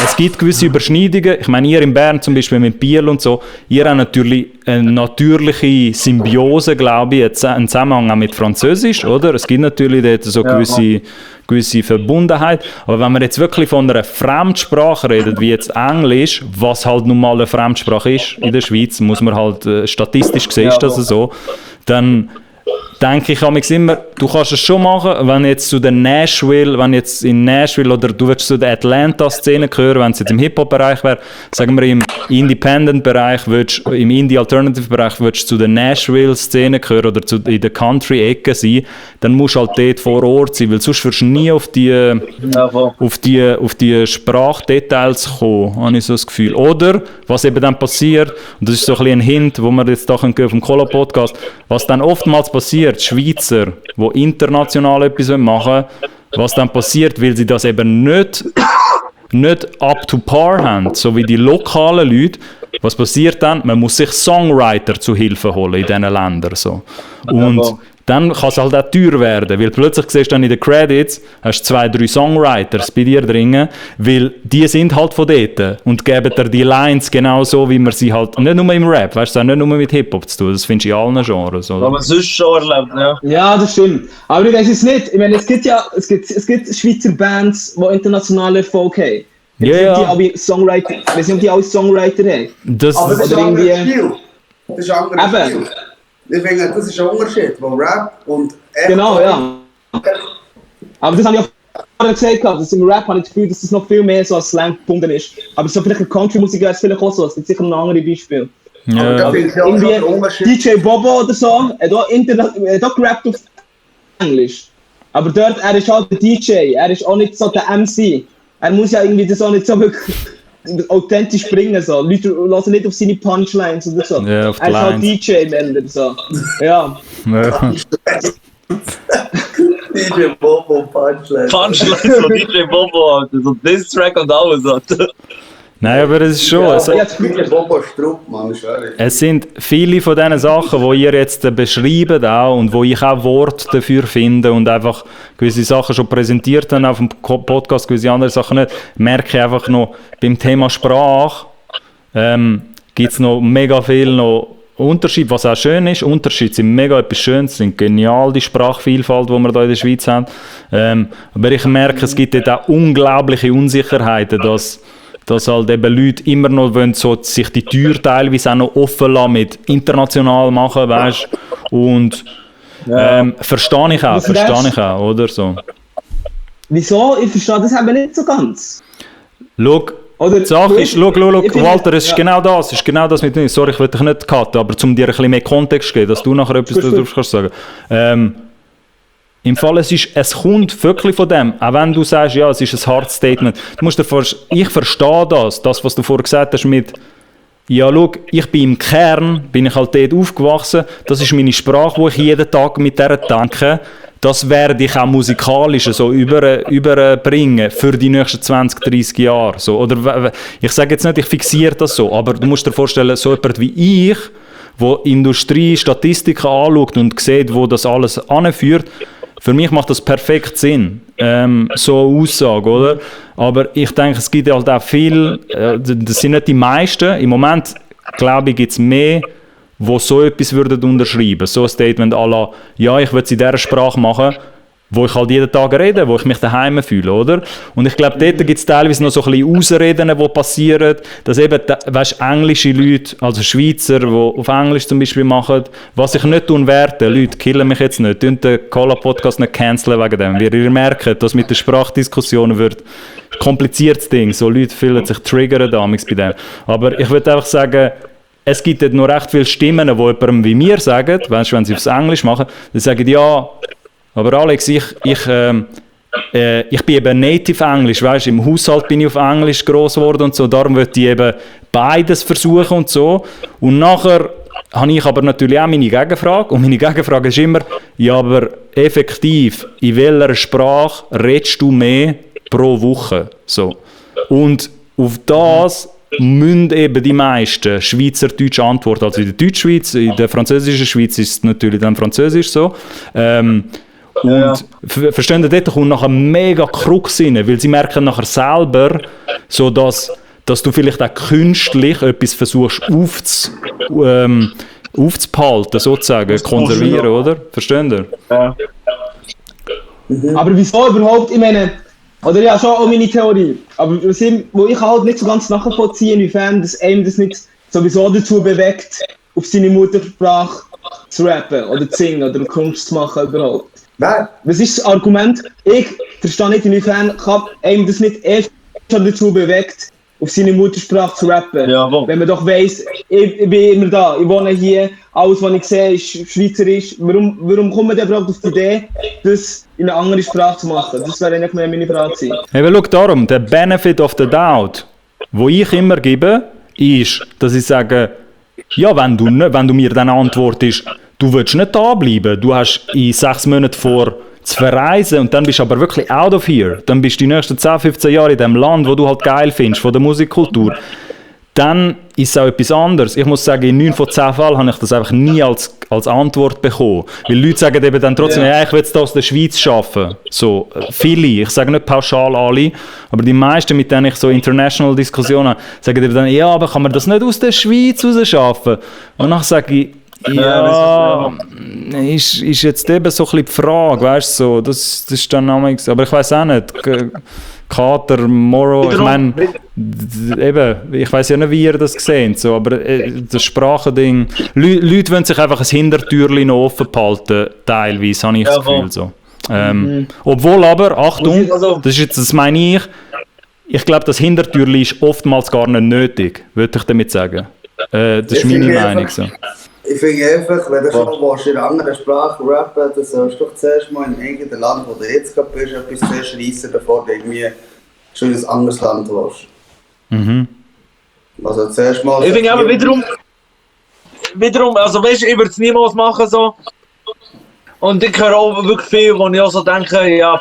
Es gibt gewisse Überschneidungen, ich meine, ihr in Bern zum Beispiel mit Biel und so, ihr habt natürlich eine natürliche Symbiose, glaube ich, einen Zusammenhang auch mit Französisch, oder? Es gibt natürlich dort so gewisse Verbundenheit, aber wenn man jetzt wirklich von einer Fremdsprache redet, wie jetzt Englisch, was halt nun mal eine Fremdsprache ist in der Schweiz, muss man halt statistisch gesehen ist das so, dann denke ich immer, du kannst es schon machen, wenn jetzt in Nashville oder du willst zu der Atlanta-Szene gehören, wenn es jetzt im Hip-Hop-Bereich wäre, sagen wir im Independent-Bereich, im Indie-Alternative-Bereich willst du zu der Nashville-Szene gehören oder in der Country-Ecke sein, dann musst du halt dort vor Ort sein, weil sonst wirst du nie auf die Sprachdetails kommen, habe ich so das Gefühl. Oder, was eben dann passiert, und das ist so ein bisschen ein Hint, wo wir jetzt da auf dem Colo-Podcast, was dann oftmals passiert, Schweizer, die international etwas machen wollen, was dann passiert, weil sie das eben nicht up to par haben, so wie die lokalen Leute. Was passiert dann? Man muss sich Songwriter zu Hilfe holen in diesen Ländern. So. Und dann kann es halt auch teuer werden, weil plötzlich siehst du dann in den Credits, hast 2-3 Songwriters bei dir drin, weil die sind halt von dort und geben dir die Lines genau so, wie man sie halt, nicht nur im Rap, weißt du, nicht nur mit Hip-Hop zu tun, das findest du in allen Genres. Oder? Was man sonst schon erlebt, ja. Ja, das stimmt. Aber ich weiß es nicht, ich meine, es gibt Schweizer Bands, die internationale Erfolg haben. Ja, ja. Ich weiß nicht, ob die alle Songwriter haben. Aber das ist ein anderer Stil. Das ist ein anderer Stil. Ich finde, das ist ein Unterschied, weil Rap und genau, ja. Aber das habe ich auch vorher gesagt, dass im Rap habe ich das Gefühl, dass das noch viel mehr so als Slang gebunden ist. Aber so vielleicht in Country-Musik wäre es vielleicht auch so, es gibt sicher noch andere Beispiele. Ja. Aber irgendwie DJ Bobo oder so, er hat auch gerappt auf Englisch. Aber dort, er ist halt der DJ, er ist auch nicht so der MC. Er muss ja irgendwie das auch nicht so wirklich authentisch bringen. So. Leute lassen nicht auf seine Punchlines oder so. Ja, auf er ist halt DJ am Ende. So. Ja. DJ Bobo Punchlines. Punchlines von DJ Bobo, Alter. So Diss-Track und alles, Alter. Nein, aber es ist schon. DJ Bobo Strupp, Mann, schwöre. Es sind viele von diesen Sachen, die ihr jetzt beschreibt auch und wo ich auch Worte dafür finde und einfach gewisse Sachen schon präsentiert habe auf dem Podcast, gewisse andere Sachen nicht, merke ich einfach noch, beim Thema Sprache gibt es noch mega viel noch Unterschied, was auch schön ist. Unterschiede sind mega etwas Schönes, sind genial, die Sprachvielfalt, die wir hier in der Schweiz haben. Aber ich merke, es gibt dort auch unglaubliche Unsicherheiten, dass halt eben Leute immer noch wollen, so sich die Tür teilweise auch noch offen lassen mit international machen, weißt du? Und verstehe ich auch, oder so. Wieso? Ich verstehe das eben nicht so ganz. Schau, Oder, die Sache ist, schau, Walter, es ist ja. genau das mit mir. Sorry, ich will dich nicht cutten, aber um dir ein bisschen mehr Kontext zu geben, dass du nachher etwas darüber kannst sagen. Im Fall, es kommt wirklich von dem, auch wenn du sagst, ja, es ist ein hartes Statement. Du musst ich verstehe das, was du vorher gesagt hast mit, ja, schau, ich bin im Kern, bin ich halt dort aufgewachsen, das ist meine Sprache, wo ich jeden Tag mit der denke, das werde ich auch musikalisch so überbringen für die nächsten 20, 30 Jahre. So. Oder, ich sage jetzt nicht, ich fixiere das so, aber du musst dir vorstellen, so jemand wie ich, der Industrie, Statistiken anschaut und sieht, wo das alles anführt, für mich macht das perfekt Sinn, so eine Aussage, oder? Aber ich denke, es gibt halt auch viel, das sind nicht die meisten, im Moment, glaube ich, gibt es mehr, die so etwas würden unterschreiben, so ein Statement à la, ja, ich würde es in dieser Sprache machen, wo ich halt jeden Tag rede, wo ich mich daheim fühle, oder? Und ich glaube, dort gibt es teilweise noch so ein bisschen Ausreden, die passieren, dass eben, weißt, englische Leute, also Schweizer, die auf Englisch zum Beispiel machen, was ich nicht werte, Leute killen mich jetzt nicht, den Cola-Podcast nicht canceln wegen dem, weil ihr merkt, dass mit der Sprachdiskussion wird kompliziertes Ding, so Leute fühlen sich triggern damals bei dem. Aber ich würde einfach sagen, es gibt dort noch recht viele Stimmen, die jemandem wie mir sagen, weißt, wenn sie aufs Englisch machen, die sagen, ja, aber Alex, ich bin eben Native Englisch, weißt, im Haushalt bin ich auf Englisch gross geworden und so, darum würde ich eben beides versuchen und so. Und nachher habe ich aber natürlich auch meine Gegenfrage, und meine Gegenfrage ist immer, ja, aber effektiv, in welcher Sprache redest du mehr pro Woche? So. Und auf das müssen eben die meisten Schweizerdeutsch antworten. Also in der Deutschschweiz, in der französischen Schweiz ist es natürlich dann Französisch so. Und verstehen Sie, dort kommt nachher mega Krux rein, weil sie merken nachher selber, so dass du vielleicht auch künstlich etwas versuchst aufzubehalten, sozusagen, konservieren, oder? Verstehen Sie? Ja. Aber wieso überhaupt? Ich meine, oder ja, schon auch meine Theorie. Aber wo ich halt nicht so ganz nachvollziehen, inwiefern das einem das nicht sowieso dazu bewegt, auf seine Muttersprache zu rappen oder zu singen oder Kunst zu machen überhaupt. Nein. Was ist das Argument? Ich verstehe nicht, inwiefern kann einem das nicht erst schon dazu bewegt, auf seine Muttersprache zu rappen. Ja, wenn man doch weiss, ich bin immer da, ich wohne hier, alles was ich sehe ist schweizerisch. Warum kommt man denn überhaupt auf die Idee, das in eine andere Sprache zu machen? Das wäre eigentlich meine Frage gewesen. Eben, schau darum, der Benefit of the Doubt, wo ich immer gebe, ist, dass ich sage, ja, wenn du mir dann antwortest, du willst nicht da bleiben, du hast in 6 Monaten vor zu verreisen und dann bist du aber wirklich out of here, dann bist du die nächsten 10, 15 Jahre in dem Land, wo du halt geil findest, von der Musikkultur, dann ist es auch etwas anderes. Ich muss sagen, in 9 von 10 Fällen habe ich das einfach nie als Antwort bekommen. Weil Leute sagen eben dann trotzdem, ja, ich will es aus der Schweiz arbeiten. So, viele, ich sage nicht pauschal alle, aber die meisten, mit denen ich so international Diskussionen habe, sagen eben dann, ja, aber kann man das nicht aus der Schweiz raus schaffen? Und dann sage ich, ja, ist jetzt eben so ein bisschen die Frage, weißt du, so, das ist dann aber ich weiß auch nicht, Kater, Moro, ich meine, eben, ich weiß ja nicht, wie ihr das seht, so, aber das Sprachending, Leute wollen sich einfach ein Hintertürchen noch offen behalten, teilweise, habe ich das Gefühl, so. Obwohl aber, Achtung, das meine ich glaube, das Hintertürchen ist oftmals gar nicht nötig, würde ich damit sagen. Das ist meine Meinung, so. Ich finde einfach, wenn du schon in einer anderen Sprache rappen, dann sollst du doch zuerst mal im eigenen Land, wo du jetzt gerade bist, etwas zuerst reissen, bevor du irgendwie schon in ein anderes Land willst. Mhm. Also zuerst mal... Ich finde aber wiederum, also weißt du, ich würde es niemals machen so. Und ich höre auch wirklich viel, wo ich auch so denke, ja,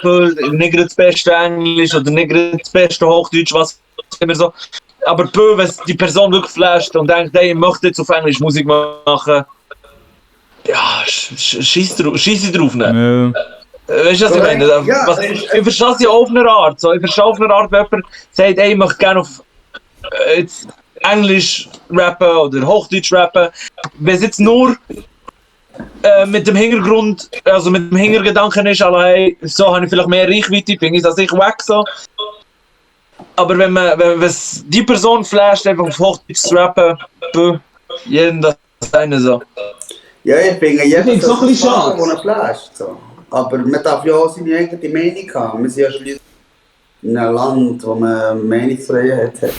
nicht gerade das beste Englisch oder nicht gerade das beste Hochdeutsch, was immer so. Aber wenn die Person wirklich flasht und denkt, hey, ich möchte jetzt auf Englisch Musik machen, ja, schieß drauf nicht. Ja. Weißt du, was ich meine? Ich verstehe es ja auf eine Art. So. Ich verstehe auf eine Art, wenn jemand sagt, hey, ich möchte gerne auf Englisch rappen oder Hochdeutsch rappen. Wenn es jetzt nur mit dem Hintergrund, also mit dem Hintergedanken ist, hey, so habe ich vielleicht mehr Reichweite, bin ich das weg so. Aber wenn die Person flasht, einfach auf Hochdeutsch zu rappen, jeden das eine so. Ja, ich finde, jeder so ein bisschen schade, wo er flasht. So. Aber man darf ja auch seine eigene Meinung haben. Wir sind ja schließlich in einem Land, wo man Meinungsfreiheit hat.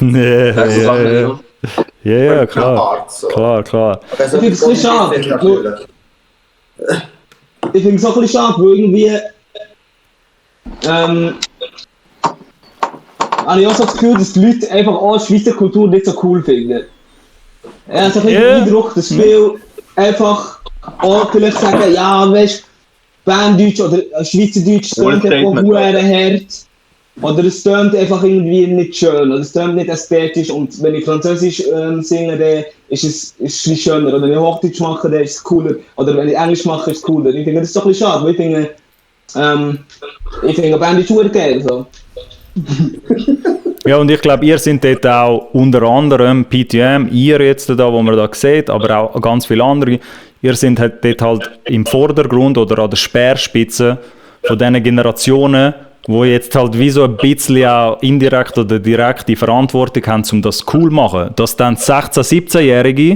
Ja, klar. So. Klar. Ich finde es ein bisschen schade. Ich finde es auch ein bisschen schade, weil irgendwie habe ich auch so das Gefühl, dass die Leute einfach auch die Schweizer Kultur nicht so cool finden. Ich habe so ein bisschen den Eindruck, dass viele einfach auch vielleicht sagen, ja, weißt du, Berndeutsch oder Schweizerdeutsch tönt einfach hart. Oder es tönt einfach irgendwie nicht schön, oder es tönt nicht ästhetisch. Und wenn ich Französisch singe, dann ist es viel schöner. Oder wenn ich Hochdeutsch mache, dann ist es cooler. Oder wenn ich Englisch mache, ist es cooler. Ich finde, das ist doch ein bisschen schade, weil ich finde Berndeutsch sehr geil. So. Ja, und ich glaube, ihr seid dort auch unter anderem PTM, ihr jetzt da, wo man da sieht, aber auch ganz viele andere, ihr seid halt dort halt im Vordergrund oder an der Speerspitze von diesen Generationen, wo jetzt halt wie so ein bisschen auch indirekt oder direkt die Verantwortung haben, um das cool zu machen. Dass dann 16-, 17-Jährige,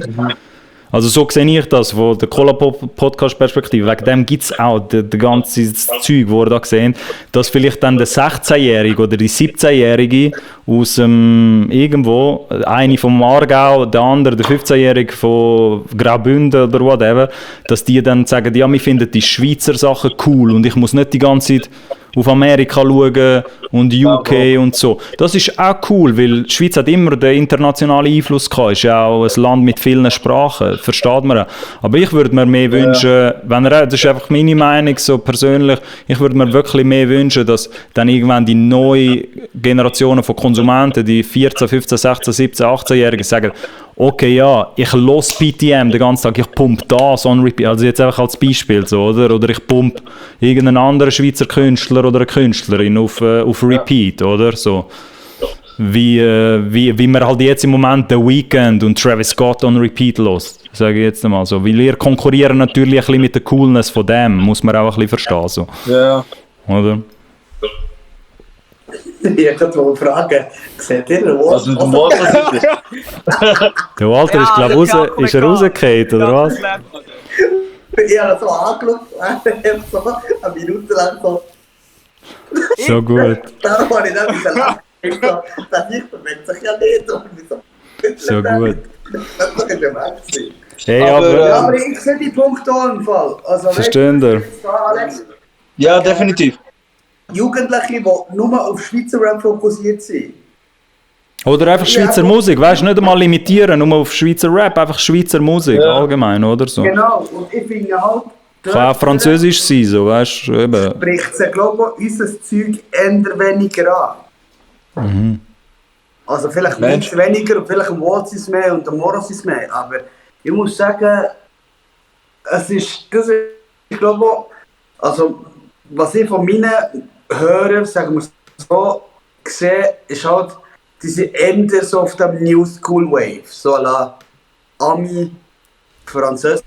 also so sehe ich das von der Cola-Podcast-Perspektive, wegen dem gibt es auch das ganze Zeug, das ihr da seht, dass vielleicht dann der 16-Jährige oder die 17-Jährige aus irgendwo, eine vom Aargau, der andere, der 15-Jährige von Graubünden oder whatever, dass die dann sagen, ja, wir finden die Schweizer Sachen cool und ich muss nicht die ganze Zeit auf Amerika schauen und UK und so. Das ist auch cool, weil die Schweiz hat immer den internationalen Einfluss gehabt. Es ist ja auch ein Land mit vielen Sprachen, versteht man auch. Aber ich würde mir mehr wünschen, das ist einfach meine Meinung so persönlich, ich würde mir wirklich mehr wünschen, dass dann irgendwann die neue Generationen von Konsumenten, die 14, 15, 16, 17, 18-Jährigen sagen, okay, ja, ich höre PTM den ganzen Tag, ich pumpe das on repeat, also jetzt einfach als Beispiel so, oder ich pumpe irgendeinen anderen Schweizer Künstler oder eine Künstlerin auf repeat, oder so. Wie man halt jetzt im Moment The Weeknd und Travis Scott on repeat lässt, sage ich jetzt einmal so. Weil ihr konkurrieren natürlich ein bisschen mit der Coolness von dem, muss man auch ein bisschen verstehen, so. Ja. Oder? Ich wollte mal fragen, seht ihr den Was mit dem Walter ist? Der Walter ist, glaube ich, ist er rausgefallen, oder was? Ich habe so angeschaut, so eine Minute lang so. So gut. Darum habe ich dann wieder lachen. Das Licht bewegt sich ja nicht. Und ich So gut. Das ist doch ein Gewächs. Hey, Ja, aber aber ich sehe die Punkte auch im Fall. Also, verstehen ihr? Alex, Ja, definitiv. Jugendliche, die nur auf Schweizer Rap fokussiert sind. Oder einfach Schweizer Musik, weißt du, nicht einmal limitieren, nur auf Schweizer Rap, einfach Schweizer Musik allgemein, oder so. Genau, und ich finde halt, Kann auch Französisch sein, so, weißt du, eben. spricht sie, glaube ich, unser Zeug eher weniger an. Also vielleicht nicht weniger und vielleicht am Waltz ist mehr und am Moros ist mehr, aber ich muss sagen, das ist, ich glaube, also was ich von meinen Hörern, sagen wir so, sehe, ist halt, die sind eher so auf dem New School Wave, so à la Ami, französischer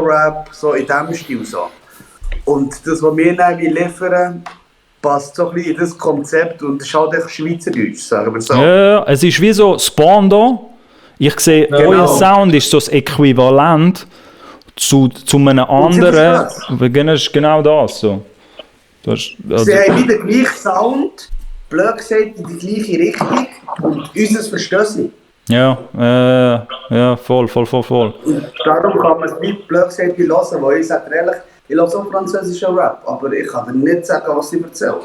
Rap, so in diesem Stil so. Und das, was wir dann liefern, passt so ein bisschen in das Konzept und es ist halt echt Schweizerdeutsch, sagen wir so. Ja, es ist wie so Spando. Ich sehe, euer Sound ist so das Äquivalent zu einem anderen. Genau das so. Das, also, Sie haben wieder den gleichen Sound, blöd gesagt, in die gleiche Richtung und unseres verstehen sie. ja, voll. Und darum kann man es nicht blöd gesagt hören, weil ich sage ehrlich, ich höre auch französischen Rap, aber ich kann dir nicht sagen, was sie erzählen.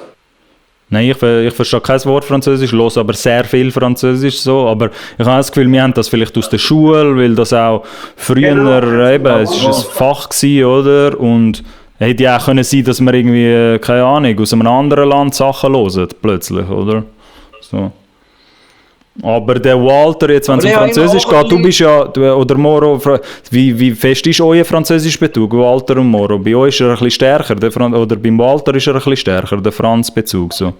Nein, ich verstehe kein Wort Französisch, höre aber sehr viel Französisch so, aber ich habe das Gefühl, wir haben das vielleicht aus der Schule, weil das auch früher eben, es war ein Fach gewesen, oder? Und hätte ja auch können sein, dass wir irgendwie, keine Ahnung, aus einem anderen Land Sachen hören, plötzlich, oder? So. Aber der Walter, jetzt, wenn es um Französisch geht, du bist ja, oder Moro, wie fest ist euer Französisch-Bezug, Walter und Moro? Bei euch ist er ein bisschen stärker, oder beim Walter ist er ein bisschen stärker, der Franz-Bezug, so.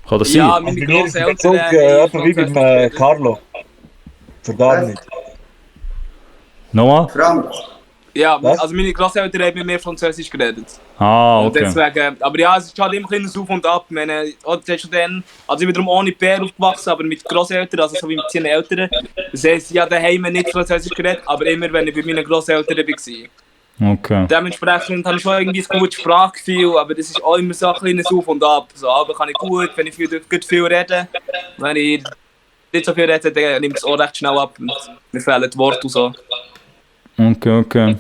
Kann das sein? Ja, meine Großeltern etwa wie beim Carlo. Für gar nicht. Nochmal? Frank. Ja, Was? also meine Großeltern haben mit mir Französisch geredet. Ah, Und okay. deswegen, aber ja, es ist halt immer ein Auf und Ab. Ich meine, das ist schon dann, also ich bin darum ohne Bär aufgewachsen, aber mit Großeltern, also so wie mit seinen Eltern. Das heisst, ja, daheim nicht Französisch geredet, aber immer, wenn ich bei meinen Großeltern war. Okay. Dementsprechend habe ich schon irgendwie ein gutes Sprachgefühl, aber das ist auch immer so ein kleines Auf und Ab. So, aber kann ich gut, wenn ich viel rede. Wenn ich nicht so viel rede, dann nimmt es auch recht schnell ab und mir fehlen die Worte und so. Okay.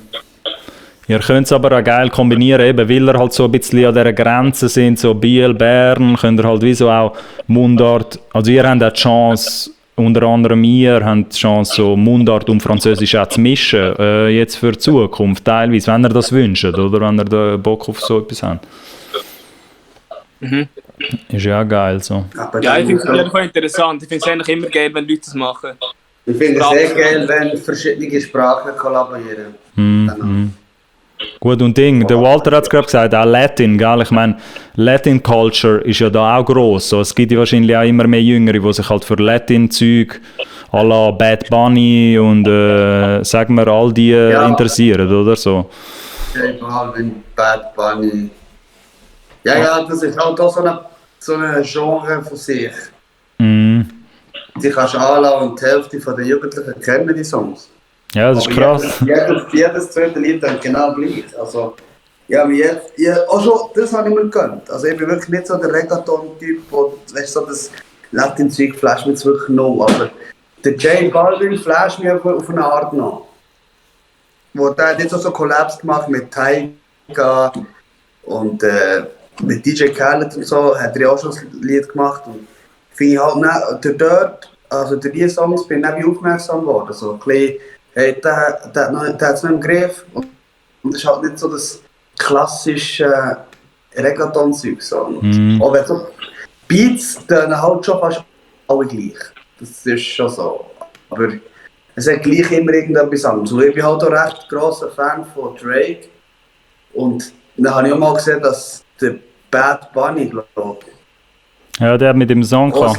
Ihr könnt es aber auch geil kombinieren, eben, weil ihr halt so ein bisschen an dieser Grenze sind, so Biel, Bern, könnt ihr halt wie so auch Mundart, also ihr habt auch die Chance, unter anderem ihr habt die Chance, so Mundart und Französisch auch zu mischen, jetzt für die Zukunft teilweise, wenn ihr das wünscht, oder wenn ihr da Bock auf so etwas habt. Ist ja auch geil so. Ja, ich finde es auf jeden Fall interessant. Ich finde es eigentlich immer geil, wenn Leute das machen. Ich finde es sehr geil, wenn verschiedene Sprachen kollaborieren. Gut, und der Walter hat es gerade gesagt, auch Latin, gell? Ich meine, Latin Culture ist ja da auch gross. So, es gibt ja wahrscheinlich auch immer mehr Jüngere, die sich halt für Latin-Zeug à la Bad Bunny und sagen wir all die interessieren, oder so? J Balvin, Bad Bunny. Ja, das ist halt auch so eine Genre von sich. Die kannst du anlassen und die Hälfte der Jugendlichen kennen die Songs. Ja, das ist krass. Jedes zweite Lied dann genau gleich. Also, ja, auch schon, das habe ich mir gegönnt. Also ich bin wirklich nicht so der Reggaeton-Typ, wo, weißt du, so das Latin-Zeug flasht mich wirklich noch. Aber der J Balvin flasht mich auf eine Art noch. Der hat jetzt auch so Collabs gemacht mit Tyga und mit DJ Khaled und so, hat er auch schon ein Lied gemacht. Und finde ich halt, durch diese Songs bin ich auch aufmerksam geworden. So ein bisschen, hey, der hat es noch im Griff und das ist halt nicht so das klassische Reggaeton-Zeug. So. Auch wenn so Beats, dann halt schon fast alle gleich. Das ist schon so. Aber es hat gleich immer irgendetwas anderes. Und ich bin halt auch recht grosser Fan von Drake. Und dann habe ich auch mal gesehen, dass der Bad Bunny, glaube ich, ja, der hat mit dem Song gehabt.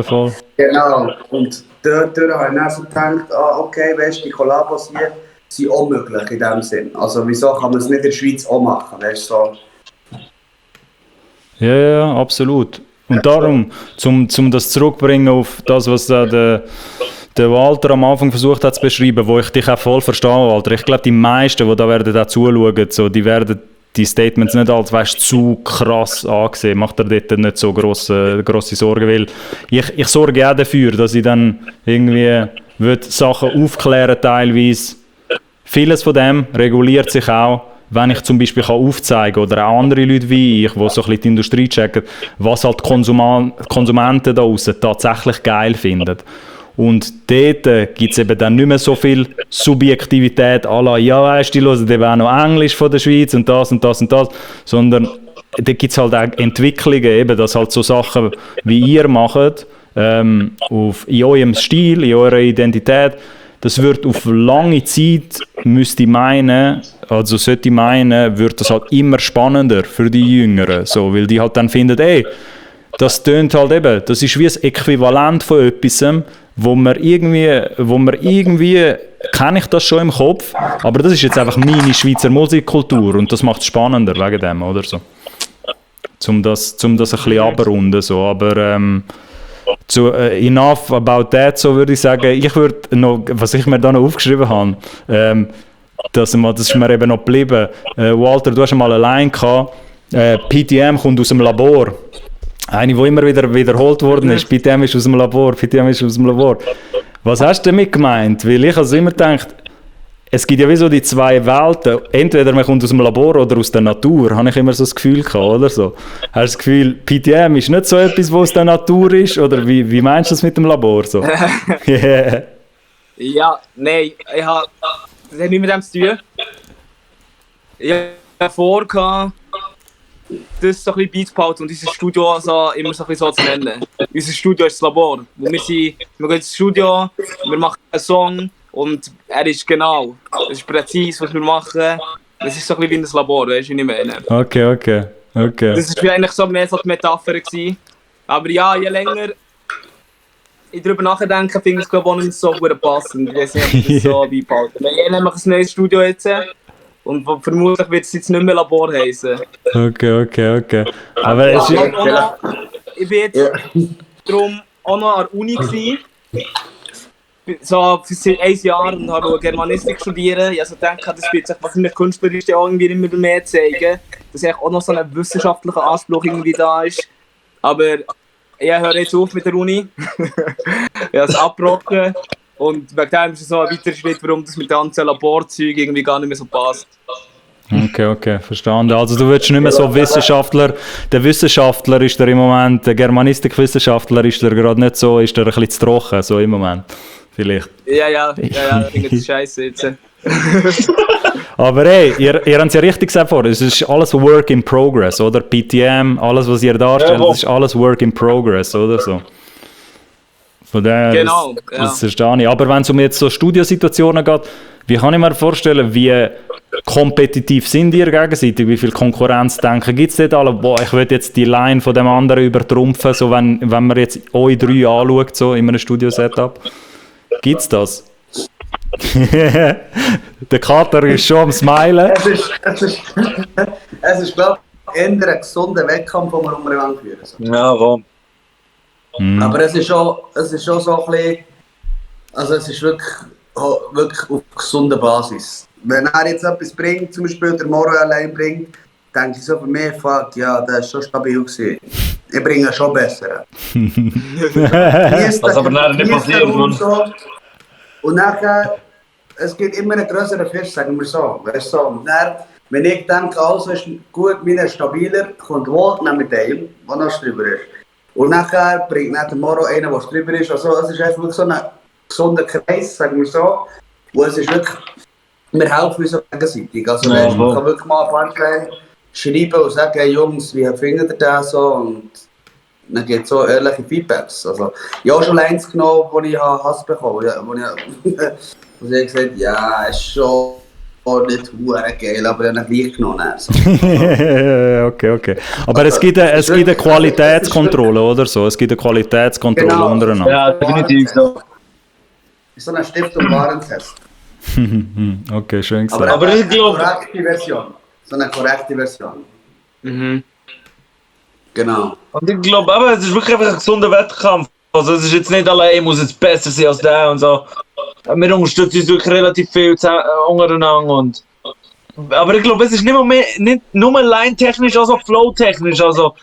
Voll. Genau. Und dort habe ich dann so gedacht, okay, weißt du, die Kollabos hier sind auch möglich in dem Sinn. Also wieso kann man es nicht in der Schweiz auch machen, weißt du, so. Ja, absolut. Und darum, zum das zurückbringen auf das, was da der Walter am Anfang versucht hat zu beschreiben, wo ich dich auch voll verstehe, Walter. Ich glaube, die meisten, die da werden da zuschauen, so, die werden die Statements nicht als, weißt, zu krass angesehen. Macht er dort nicht so grosse Sorgen, weil ich sorge auch dafür, dass ich dann irgendwie Sachen aufklären teilweise. Vieles von dem reguliert sich auch, wenn ich zum Beispiel aufzeigen kann, oder auch andere Leute wie ich, die so ein bisschen die Industrie checken, was halt Konsumenten da draussen tatsächlich geil finden. Und dort gibt es eben dann nicht mehr so viel Subjektivität à la, ja weißt du, die hören eben auch noch Englisch von der Schweiz und das und das und das, sondern da gibt es halt auch Entwicklungen, eben, dass halt so Sachen wie ihr macht, in eurem Stil, in eurer Identität, das wird auf lange Zeit, sollte ich meinen, wird das halt immer spannender für die Jüngeren, so, weil die halt dann finden, ey, das tönt halt eben, das ist wie ein Äquivalent von etwas, wo man irgendwie kenne ich das schon im Kopf, aber das ist jetzt einfach meine Schweizer Musikkultur und das macht es spannender wegen dem, oder so. Um das ein bisschen abrunden, so, aber enough about that, so würde ich sagen. Ich würde noch, was ich mir da noch aufgeschrieben habe, das ist mir eben noch geblieben. Walter, du hast einmal allein gehabt, PTM kommt aus dem Labor. Eine, die immer wieder wiederholt worden ist. PTM ist aus dem Labor. Was hast du damit gemeint? Weil ich also immer gedacht, es gibt ja wie so die zwei Welten. Entweder man kommt aus dem Labor oder aus der Natur. Habe ich immer so das Gefühl gehabt, oder so? Hast du das Gefühl, PTM ist nicht so etwas, was aus der Natur ist? Oder wie meinst du das mit dem Labor so? Yeah. Ja, nein, das hat nichts mit dem zu tun. Ich habe vor, das so ein bisschen beizubehalten und unser Studio so, immer so, ein bisschen so zu nennen. Unser Studio ist das Labor. Wir gehen ins Studio, wir machen einen Song und er ist genau. Es ist präzise, was wir machen. Es ist so ein bisschen wie ein Labor, weißt du, wie ich meine. Okay. Das war eigentlich so mehr so die Metapher gewesen. Aber ja, je länger ich darüber nachdenke, finde ich es glaube ich auch nicht so gut passend. Ich weiß nicht, ob ich das so beibehalten. Wir haben nämlich ein neues Studio jetzt. Und vermutlich wird es jetzt nicht mehr Labor heißen. Okay. Aber es ist ich bin jetzt darum auch noch an der Uni gewesen. so für ein Jahr und habe Germanistik studieren. Ich also denke, das wird sich wahrscheinlich künstlerisch auch irgendwie immer mehr zeigen, dass eigentlich auch noch so ein wissenschaftlicher Anspruch irgendwie da ist. Aber ich höre jetzt auf mit der Uni. Ich habe es abgebrochen. Und wegen dem ist es so ein weiterer Schritt, warum das mit dem ganzen Laborzeug irgendwie gar nicht mehr so passt. Okay, verstanden. Also du willst nicht mehr so Wissenschaftler, der Wissenschaftler ist der im Moment, der Germanistik-Wissenschaftler ist der gerade nicht so, ist der ein bisschen zu trocken, so im Moment, vielleicht. Ja, ich finde das scheiße jetzt. Aber hey, ihr habt es ja richtig gesagt vorhin, es ist alles Work in Progress, oder? PTM, alles was ihr darstellt, das ist alles Work in Progress, oder so? Von daher, Genau, das verstehe ich. Aber wenn es um jetzt so Studiosituationen geht, wie kann ich mir vorstellen, wie kompetitiv sind ihr gegenseitig? Wie viel Konkurrenzdenken gibt es dort alle? Boah, ich will jetzt die Line von dem anderen übertrumpfen, so wenn man jetzt euch drei anschaut, so in einem Studio-Setup. Gibt es das? Der Kater ist schon am Smilen. Es ist glaube ich, eher ein gesunder Wettkampf, den wir umeinander führen. Ja, warum? Aber es ist schon so ein bisschen, also es ist wirklich auf gesunder Basis. Wenn er jetzt etwas bringt, zum Beispiel der Moro allein bringt, denke ich so für mich, fuck, ja, der ist schon stabil gewesen. Ich bringe schon besser. Was aber nachher nicht passiert, Mann. So. Und nachher, es gibt immer einen größeren Fisch, sagen wir so. Weißt du, so. Und dann, wenn ich denke, also ist gut, meiner ist stabiler, kommt wohl, nehme mit dem, der noch drüber ist. Und nachher bringt nicht der Moro einen, der drüber ist. Also es ist einfach so ein gesunder Kreis, sagen wir so. Wo es ist wirklich, wir helfen uns gegenseitig. Also man kann wirklich mal ein paar schreiben und sagen, hey Jungs, wie findet ihr das so? Und dann gibt es so ehrliche Feedbacks. Also, ich habe schon eins genommen, wo ich Hass bekommen habe. Wo ich gesagt habe, ja, ist schon nicht verdammt geil, aber ich habe ihn gleich genommen. So. Okay. Aber es gibt eine Qualitätskontrolle, oder so? Es gibt eine Qualitätskontrolle untereinander. Ja, definitiv so. So eine Stiftung Warentest. Okay, schön gesagt. Aber ich glaube... So eine korrekte Version. Mhm. Genau. Und ich glaube, es ist wirklich einfach ein gesunder Wettkampf. Also es ist jetzt nicht allein, ich muss jetzt besser sein als der und so. Wir unterstützen uns wirklich relativ viel untereinander. Und aber ich glaube, es ist nicht nur line-technisch, also flow-technisch. Also,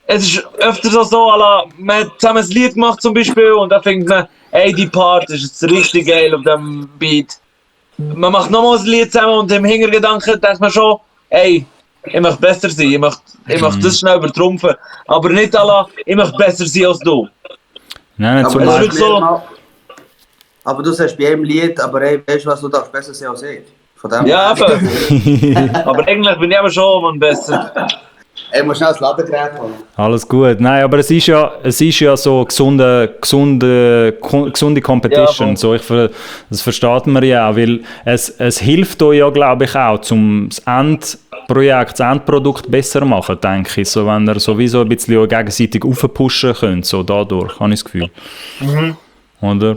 es ist öfter so, man hat zusammen ein Lied gemacht zum Beispiel und dann findet man, ey, die Part ist jetzt richtig geil auf dem Beat. Man macht nochmal ein Lied zusammen und im Hintergedanken denkt man schon, ey, ich möchte besser sein, ich möchte das schnell übertrumpfen. Aber nicht ich möchte besser sein als du. Nein, aber, es ist so, aber du sagst bei jedem Lied, aber ey, weißt du was, du darfst besser sein als ich. Von dem ja, eben. Aber eigentlich bin ich aber schon besser. Ich muss schnell das Ladegerät holen. Alles gut. Nein, aber es ist ja so gesunde Competition. Ja, so, das versteht man ja auch, weil es hilft euch ja, glaube ich, auch, um das Endprodukt besser machen, denke ich. So, wenn ihr sowieso ein bisschen gegenseitig aufpushen könnt, so dadurch, habe ich das Gefühl. Mhm. Oder?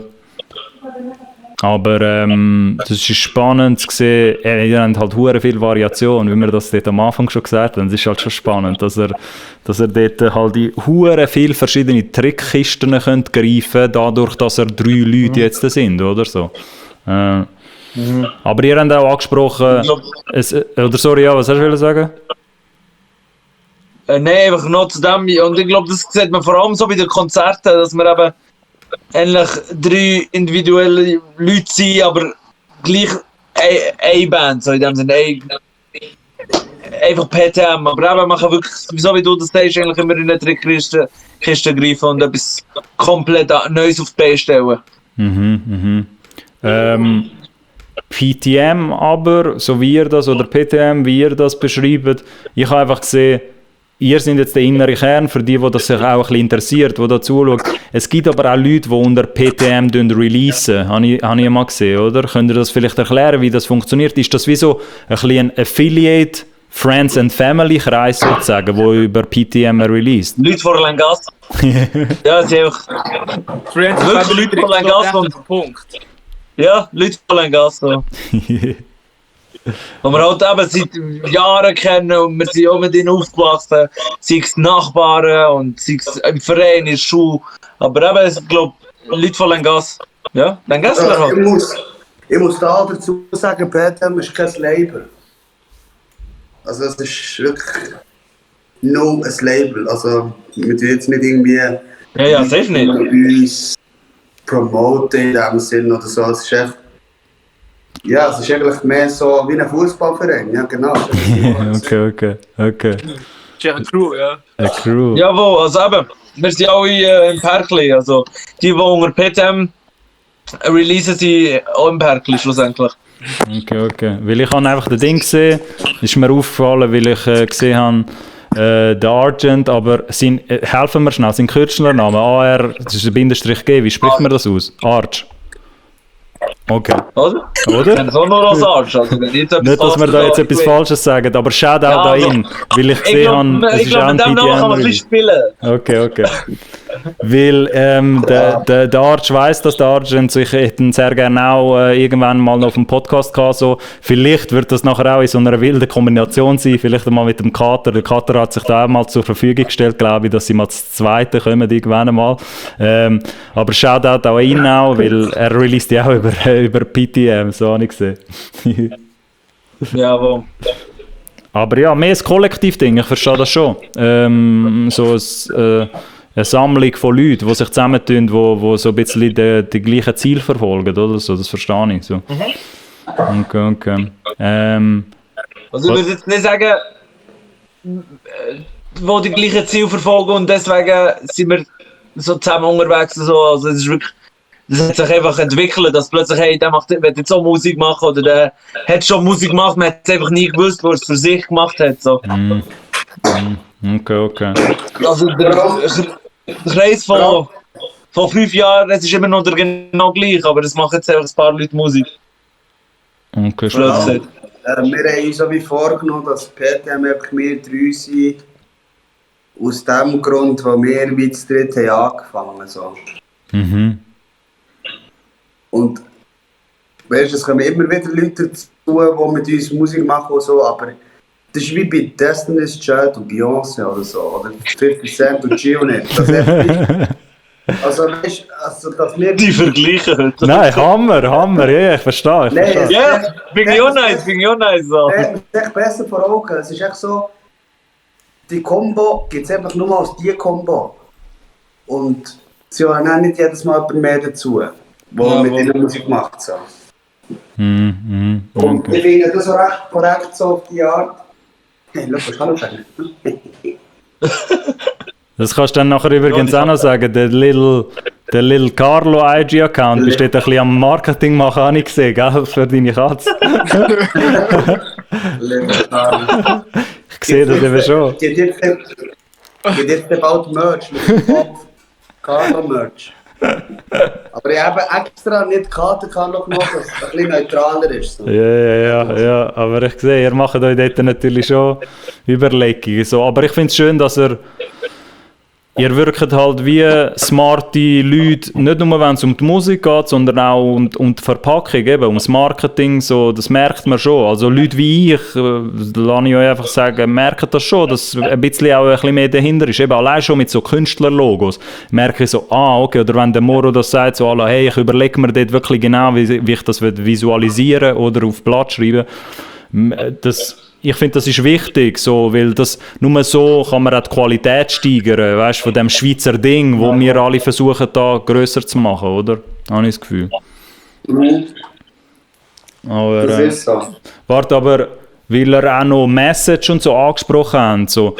Aber das ist spannend zu sehen, ihr habt halt hure viel Variation, wie wir das dort am Anfang schon gesagt haben. Es ist halt schon spannend, dass er dort halt in hure viele verschiedene Trickkisten könnt greifen, dadurch, dass er 3 Leute jetzt sind, oder so. Aber ihr habt auch angesprochen, oder sorry, ja, was hast du sagen? Nein, einfach noch zu dem, und ich glaube, das sieht man vor allem so bei den Konzerten, dass wir eben ähnlich 3 individuelle Leute sind, aber gleich eine Band, so in dem Sinne, einfach PTM, aber eben man kann wirklich, so wie du das sagst, eigentlich immer in eine Trickkiste greifen und etwas komplett Neues auf die Beine stellen. PTM aber, so wie ihr das, oder PTM, wie ihr das beschreibt, ich habe einfach gesehen, ihr seid jetzt der innere Kern, für die das sich auch ein bisschen interessiert, die da zuschauen. Es gibt aber auch Leute, die unter PTM releasen, habe ich mal gesehen, oder? Könnt ihr das vielleicht erklären, wie das funktioniert? Ist das wie so ein bisschen ein Affiliate, Friends and Family Kreis sozusagen, der über PTM released? Leute vor Langas. Ja, es ist einfach... Friends and Family Leute vor Langas und... Punkt. Ja, Leute vor Langas. So. Und wir halt eben seit Jahren kennen und wir sind auch mit ihnen aufgewachsen, sei es Nachbarn und sei es im Verein, in der Schule. Aber eben, ich glaube, Leute von Langas. Ja, dann Gessler halt. Ich muss da dazu sagen, PTM ist kein Label. Also es ist wirklich nur ein Label. Also wir tun jetzt nicht irgendwie Ja, safe nicht. uns promoten in dem Sinn oder so. Es ist echt, ja, es ist eigentlich mehr so wie ein Fußballverein. Ja, genau. Okay. Das ist ja eine Crew, ja. Eine Crew. Jawohl, also eben, wir sind alle im Perkli. Also die unter PTM releasen sie auch im Perkli schlussendlich. Okay. Weil ich habe einfach das Ding gesehen, ist mir aufgefallen, weil ich gesehen habe, der Argent, aber helfen wir schnell, sein Künstlernamen, AR, das ist ein Bindestrich G, wie spricht man das aus? Arch. Okay. Oder? Oder? Wenn es auch nur als Arsch. Also, wenn jetzt Nicht, dass wir da jetzt etwas Falsches sagen, aber Shoutout Ja, an ihn, weil ich gesehen habe, es ich ist auch glaube, ein mit dem Namen kann man ein PTM. bisschen spielen. Okay. Weil der Arch weiss, dass der Argent, so ich hätte ihn sehr gerne auch irgendwann mal noch auf dem Podcast gehabt, so. Vielleicht wird das nachher auch in so einer wilden Kombination sein, vielleicht mal mit dem Kater. Der Kater hat sich da auch mal zur Verfügung gestellt, glaube ich, dass sie mal das Zweite kommen irgendwann mal. Aber Shoutout auch an ihn auch, weil er released ja auch über PTM, so habe ich gesehen. Jawohl. Aber ja, mehr ein Kollektivding, ich verstehe das schon. Eine Sammlung von Leuten, die sich zusammentun, die so ein bisschen die gleichen Ziele verfolgen, oder so, das verstehe ich. So. Okay. Also ich würde jetzt nicht sagen, wo die gleichen Ziele verfolgen und deswegen sind wir so zusammen unterwegs und so. Also es ist wirklich, das hat sich einfach entwickelt, dass plötzlich, hey, der will jetzt so Musik machen oder der hat schon Musik gemacht, man hat es einfach nie gewusst, wo er es für sich gemacht hat. So. Okay. Also der Kreis von 5 Jahren, es ist immer noch genau gleich, aber es machen jetzt einfach ein paar Leute Musik. Okay, Blöd gesagt. Wir haben uns so wie vorgenommen, dass PTM einfach wir 3 sind. Aus dem Grund, wo wir wie zu dritt haben angefangen haben. Und weißt, es kommen immer wieder Leute dazu, die mit uns Musik machen und so, aber das ist wie bei Destiny's Child und Beyoncé oder so, oder 50 Cent und G-Unit. Also weißt, dass wir... Die vergleichen heute. Nein, Hammer, ja, ich verstehe. Nein, Ja, bin ich auch nice. So. Es ist echt besser vor Augen. Es ist echt so, die Combo gibt es einfach nur als die Combo. Und sie haben auch nicht jedes Mal jemand mehr dazu, der mit ihrer Musik macht. So. Und ich finde das so recht korrekt so auf die Art. Hey, schau, was kann ich sagen? Das kannst du dann nachher übrigens auch noch sagen, der Little Carlo IG-Account besteht ein bisschen am Marketing machen, habe ich gesehen, gell, für deine Katze. Ich sehe das eben schon. Geht jetzt bald Merch mit dem Kopf. Carlo-Merch. Aber ich habe extra nicht Karte Carlo gemacht, dass es ein bisschen neutraler ist. So. Ja, aber ich sehe, ihr macht euch dort natürlich schon Überlegungen. So. Aber ich finde es schön, dass ihr wirkt halt wie smarte Leute, nicht nur wenn es um die Musik geht, sondern auch um die Verpackung, eben, um das Marketing, so, das merkt man schon. Also Leute wie ich, lasse ich euch einfach sagen, merken das schon, dass ein bisschen auch ein bisschen mehr dahinter ist. Eben allein schon mit so Künstlerlogos merke ich so, okay, oder wenn der Moro das sagt, so, hey, ich überlege mir dort wirklich genau, wie ich das visualisieren oder auf Blatt schreiben. Ich finde, das ist wichtig, so, weil das, nur so kann man auch die Qualität steigern, weißt, von dem Schweizer Ding, wo wir alle versuchen, da grösser zu machen, oder? Habe ich das Gefühl. Aber, Das ist so. Warte, aber, weil er auch noch Message und so angesprochen haben, so,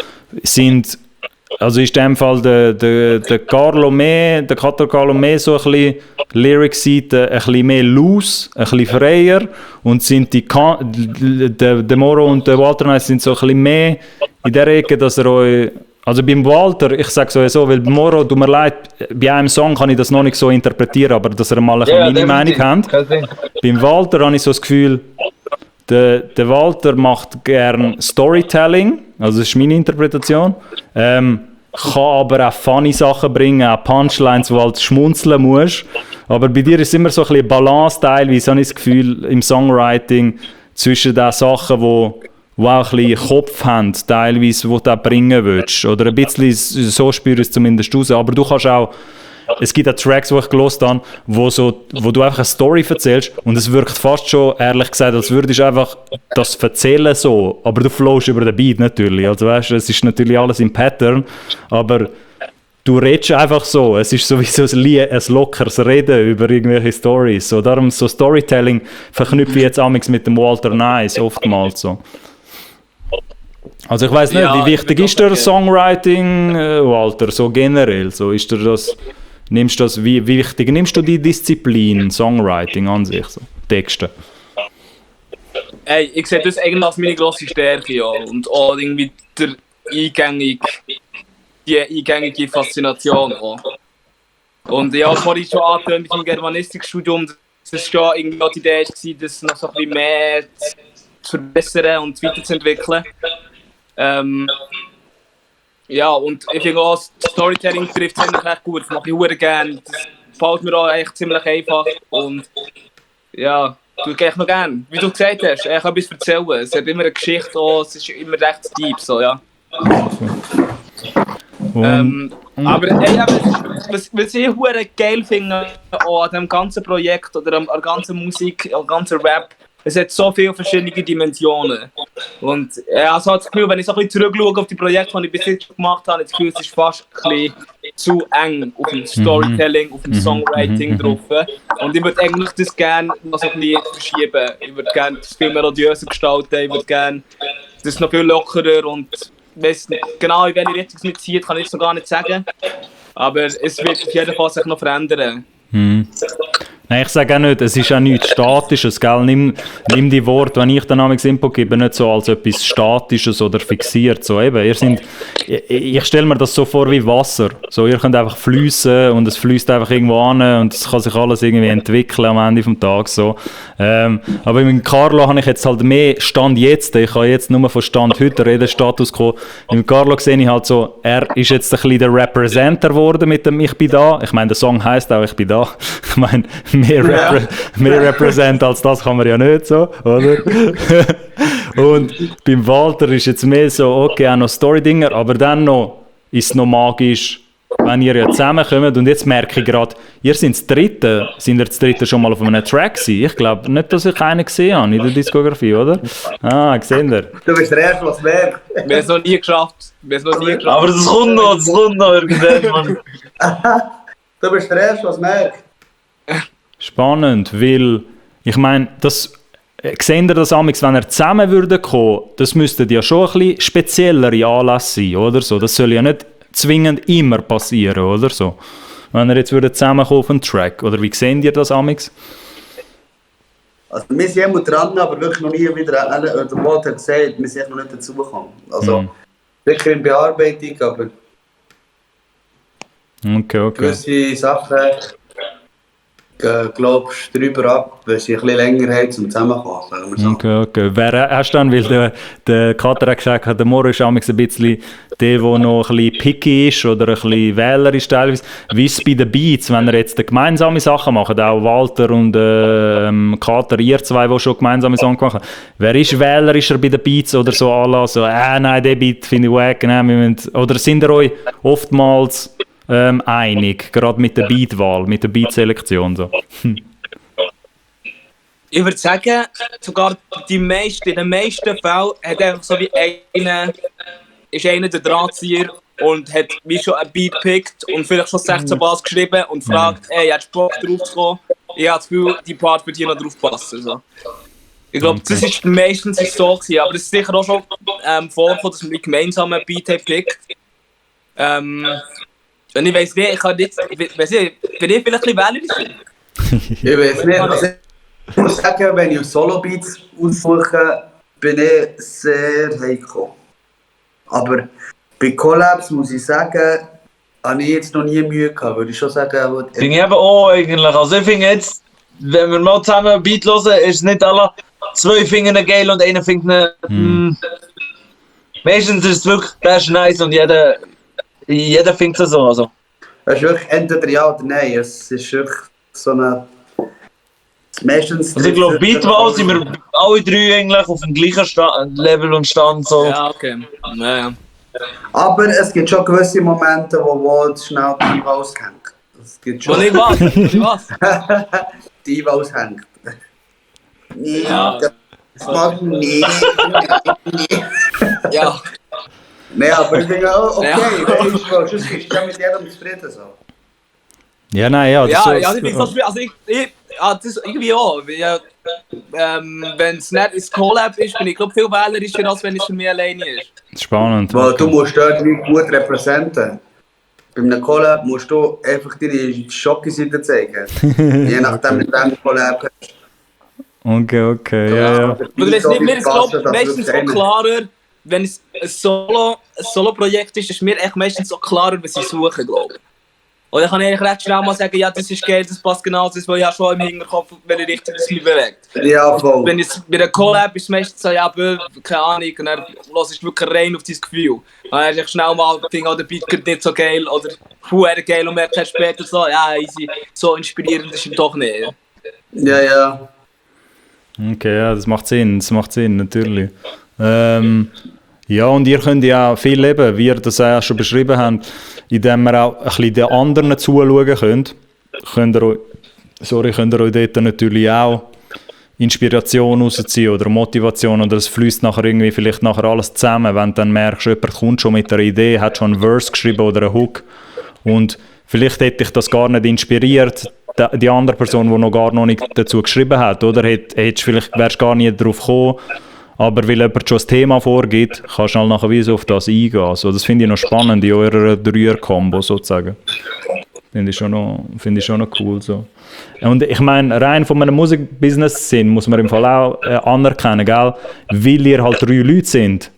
also ist in dem Fall der Carlo mehr, der Kater Carlo mehr so ein bisschen Lyric-Seite, ein bisschen mehr loose, ein bisschen freier und sind der Moro und der Walter Nice sind so ein bisschen mehr in der Ecke, dass er euch, also beim Walter, ich sage sowieso, weil beim Moro, tut mir leid, bei einem Song kann ich das noch nicht so interpretieren, aber dass er mal meine Meinung hat. Beim Walter habe ich so das Gefühl, der Walter macht gern Storytelling, also das ist meine Interpretation, kann aber auch funny Sachen bringen, auch Punchlines, wo du halt schmunzeln musst. Aber bei dir ist immer so ein bisschen Balance teilweise, habe ich das Gefühl, im Songwriting zwischen den Sachen, die auch ein bisschen Kopf haben, teilweise, die du auch bringen willst. Oder ein bisschen, so spürst du es zumindest raus. Aber du kannst auch es gibt auch Tracks, die ich gehört habe, wo du einfach eine Story erzählst und es wirkt fast schon, ehrlich gesagt, als würdest du einfach das erzählen so, aber du flowst über den Beat natürlich. Also weißt du, es ist natürlich alles im Pattern, aber du redest einfach so. Es ist sowieso ein lockeres Reden über irgendwelche Stories. So, darum so Storytelling verknüpfe ich jetzt amigs mit dem Walter Nice oftmals so. Also ich weiss nicht, Ja, wie wichtig ist der Songwriting, Walter, so generell? So, ist dir das, wie wichtig nimmst du die Disziplin Songwriting an sich, so, Texte? Hey, ich sehe das eigentlich als meine grosse Stärke, ja. Und auch irgendwie die eingängige Faszination auch. Und ich habe vorhin schon angetönt im Germanistikstudium, dass es schon irgendwie auch die Idee war, das noch so ein bisschen mehr zu verbessern und weiterzuentwickeln. Ja, und ich finde auch, das Storytelling trifft es eigentlich echt gut. Das mache ich sehr gerne. Das fällt mir auch echt ziemlich einfach. Und ja, tue ich echt noch gerne. Wie du gesagt hast, ich kann etwas erzählen. Es hat immer eine Geschichte, auch, es ist immer recht deep. So, ja. Aber ey, was ich sehr geil finde auch an diesem ganzen Projekt oder an der ganzen Musik, an der ganzen Rap, es hat so viele verschiedene Dimensionen. Und also das Gefühl, wenn ich so ein bisschen zurückschaue auf die Projekte, die ich bis jetzt gemacht habe, habe ich das Gefühl, es ist fast ein bisschen zu eng auf dem Storytelling, auf dem Songwriting drauf. Und ich würde eigentlich das gerne noch so ein bisschen verschieben. Ich würde gerne das viel melodiöser gestalten, ich würde gerne das noch viel lockerer und weiss nicht genau, in welche Richtung es mich zieht, kann ich so gar nicht sagen. Aber es wird auf jeden Fall sich noch verändern. Nein, ich sage auch nicht, es ist auch nichts Statisches, gell? Nimm die Worte, wenn ich dann amigs Input gebe, nicht so als etwas Statisches oder fixiert. So, eben, ich stelle mir das so vor wie Wasser. So, ihr könnt einfach fließen und es fließt einfach irgendwo an und es kann sich alles irgendwie entwickeln am Ende des Tages. So. Aber mit Carlo habe ich jetzt halt mehr Stand jetzt. Ich kann jetzt nur von Stand heute reden, Status quo. Mit Carlo sehe ich halt so, er ist jetzt ein bisschen der Representer geworden mit dem «Ich bin da». Ich meine, der Song heisst auch «Ich bin da». Ich meine, mehr Represent als das kann man ja nicht so, oder? Und beim Walter ist jetzt mehr so, okay, auch noch Story-Dinger, aber dann noch ist es noch magisch, wenn ihr ja zusammenkommt. Und jetzt merke ich gerade, ihr seid das Dritte schon mal auf einem Track gewesen? Ich glaube nicht, dass ich einen gesehen habe in der Diskografie, oder? Ah, gesehen ihr? Du bist der Erste, was merkt. Wir haben es noch nie geschafft. Aber das kommt noch irgendwann, Mann. Du bist der Erste, was merkt. Spannend, weil ich meine, seht ihr das amigs, wenn ihr zusammen würden kommen, das müssten ja schon ein bisschen speziellere Anlässe sein, oder so? Das soll ja nicht zwingend immer passieren, oder so? Wenn ihr jetzt zusammenkommen auf einen Track, oder wie seht ihr das amigs? Also wir sind immer dran, aber wirklich noch nie wieder, der Walter hat gesagt, wir sind noch nicht dazugekommen. Also wirklich in Bearbeitung, aber okay. gewisse Sachen glaubst du drüber ab, weil sie ein bisschen länger haben zum Zusammenkommen, sagen wir so. Okay. Wer hast du dann, weil der Kater hat gesagt, der Moro ist amigs ein bisschen der noch ein bisschen picky ist oder ein bisschen wählerisch teilweise. Wie ist es bei den Beats, wenn ihr jetzt gemeinsame Sachen macht, auch Walter und Kater, ihr zwei, die schon gemeinsame Sachen gemacht haben. Wer ist wählerischer bei den Beats oder so alla, so, nein, der Beat finde ich wack, oder sind ihr euch oftmals einig, gerade mit der Beatwahl, mit der Beatselektion so? Ich würde sagen, sogar in den meisten Fällen hat einfach so wie einer der Drahtzieher und hat wie schon ein Beat gepickt und vielleicht schon 16 Bars geschrieben und fragt, hey, hast du Bock drauf zu kommen? Ich habe das Gefühl, die Part wird hier noch drauf passen. So. Ich glaube, das ist meistens so gewesen, aber es ist sicher auch schon vorgekommen, dass wir gemeinsam einen Beat haben gepickt. Und ich weiss nicht, bin ich vielleicht ein bisschen wählerisch? Ich weiß nicht, also ich muss sagen, wenn ich Solo-Beats aussuche, bin ich sehr heikel. Aber bei Collabs muss ich sagen, habe ich jetzt noch nie Mühe gehabt, würde ich schon sagen. Finde ich eben auch eigentlich. Also ich finde jetzt, wenn wir mal zusammen ein Beat hören, ist es nicht alle 2 Finger geil und einer findet meistens ist es wirklich, der ist nice und jeder findet es so. Also. Es ist wirklich entweder ja oder nein. Es ist wirklich so eine. Meistens. Also ich glaube, Beatwahl sind wir alle 3 eigentlich auf dem gleichen Level und Stand. So. Ja, okay. Ja. Aber es gibt schon gewisse Momente, wo schnell die raushängt. Es gibt Wo schon nicht was? Nicht was? die aushängt. Nee, Ja. das mag ich nicht. Ja. Nein, aber ich finde auch okay, Ja. weißt du, sonst bist du ja mit jedem zufrieden so. Ja, nein, ja. Das Ja, so, ja, ich finde das schwierig. Also das ist irgendwie auch. Weil, wenn es nicht ins Collab ist, bin ich glaube viel wählerischer, als wenn es für mich alleine ist. spannend. Weil du musst dort nicht gut repräsentieren. Bei einem Collab musst du einfach deine Schocke-Seite zeigen. Je nachdem, mit wem du Collab hast. Okay, ja. Aber mir ist glaube meistens so klarer, wenn es ein Solo-Projekt ist, ist mir echt meistens so klarer, was ich suche, glaube ich. Und dann kann ich eigentlich recht schnell mal sagen, ja, das ist geil, das passt genau, das, was ich schon im Hinterkopf, welche Richtung es mich bewegt. Ja, voll. Wenn es bei einer Collab ist, es meistens so, ja, keine Ahnung, und dann hörst du wirklich rein auf dein Gefühl. Dann hast du schnell mal, finde der Beat geht nicht so geil, oder fuhr geil und merkst später so, ja, easy, so inspirierend ist er doch nicht. Ja. Okay, ja, das macht Sinn, natürlich. Ja, und ihr könnt ja auch viel leben, wie ihr das auch schon beschrieben habt, indem ihr auch ein bisschen den anderen zuschauen könnt. Könnt ihr euch dort natürlich auch Inspiration rausziehen oder Motivation, oder es fließt nachher irgendwie vielleicht nachher alles zusammen, wenn du dann merkst, jemand kommt schon mit einer Idee, hat schon einen Verse geschrieben oder einen Hook und vielleicht hätte dich das gar nicht inspiriert, die andere Person, die noch nicht dazu geschrieben hat, oder wärst gar nicht darauf gekommen, aber weil jemand schon das Thema vorgibt, kannst du halt nachher wie so auf das eingehen. Also das finde ich noch spannend in eurer Dreier-Kombo sozusagen. Finde ich schon noch cool so. Und ich meine, rein von einem Musikbusiness-Sinn muss man im Fall auch anerkennen, gell? Weil ihr halt 3 Leute sind,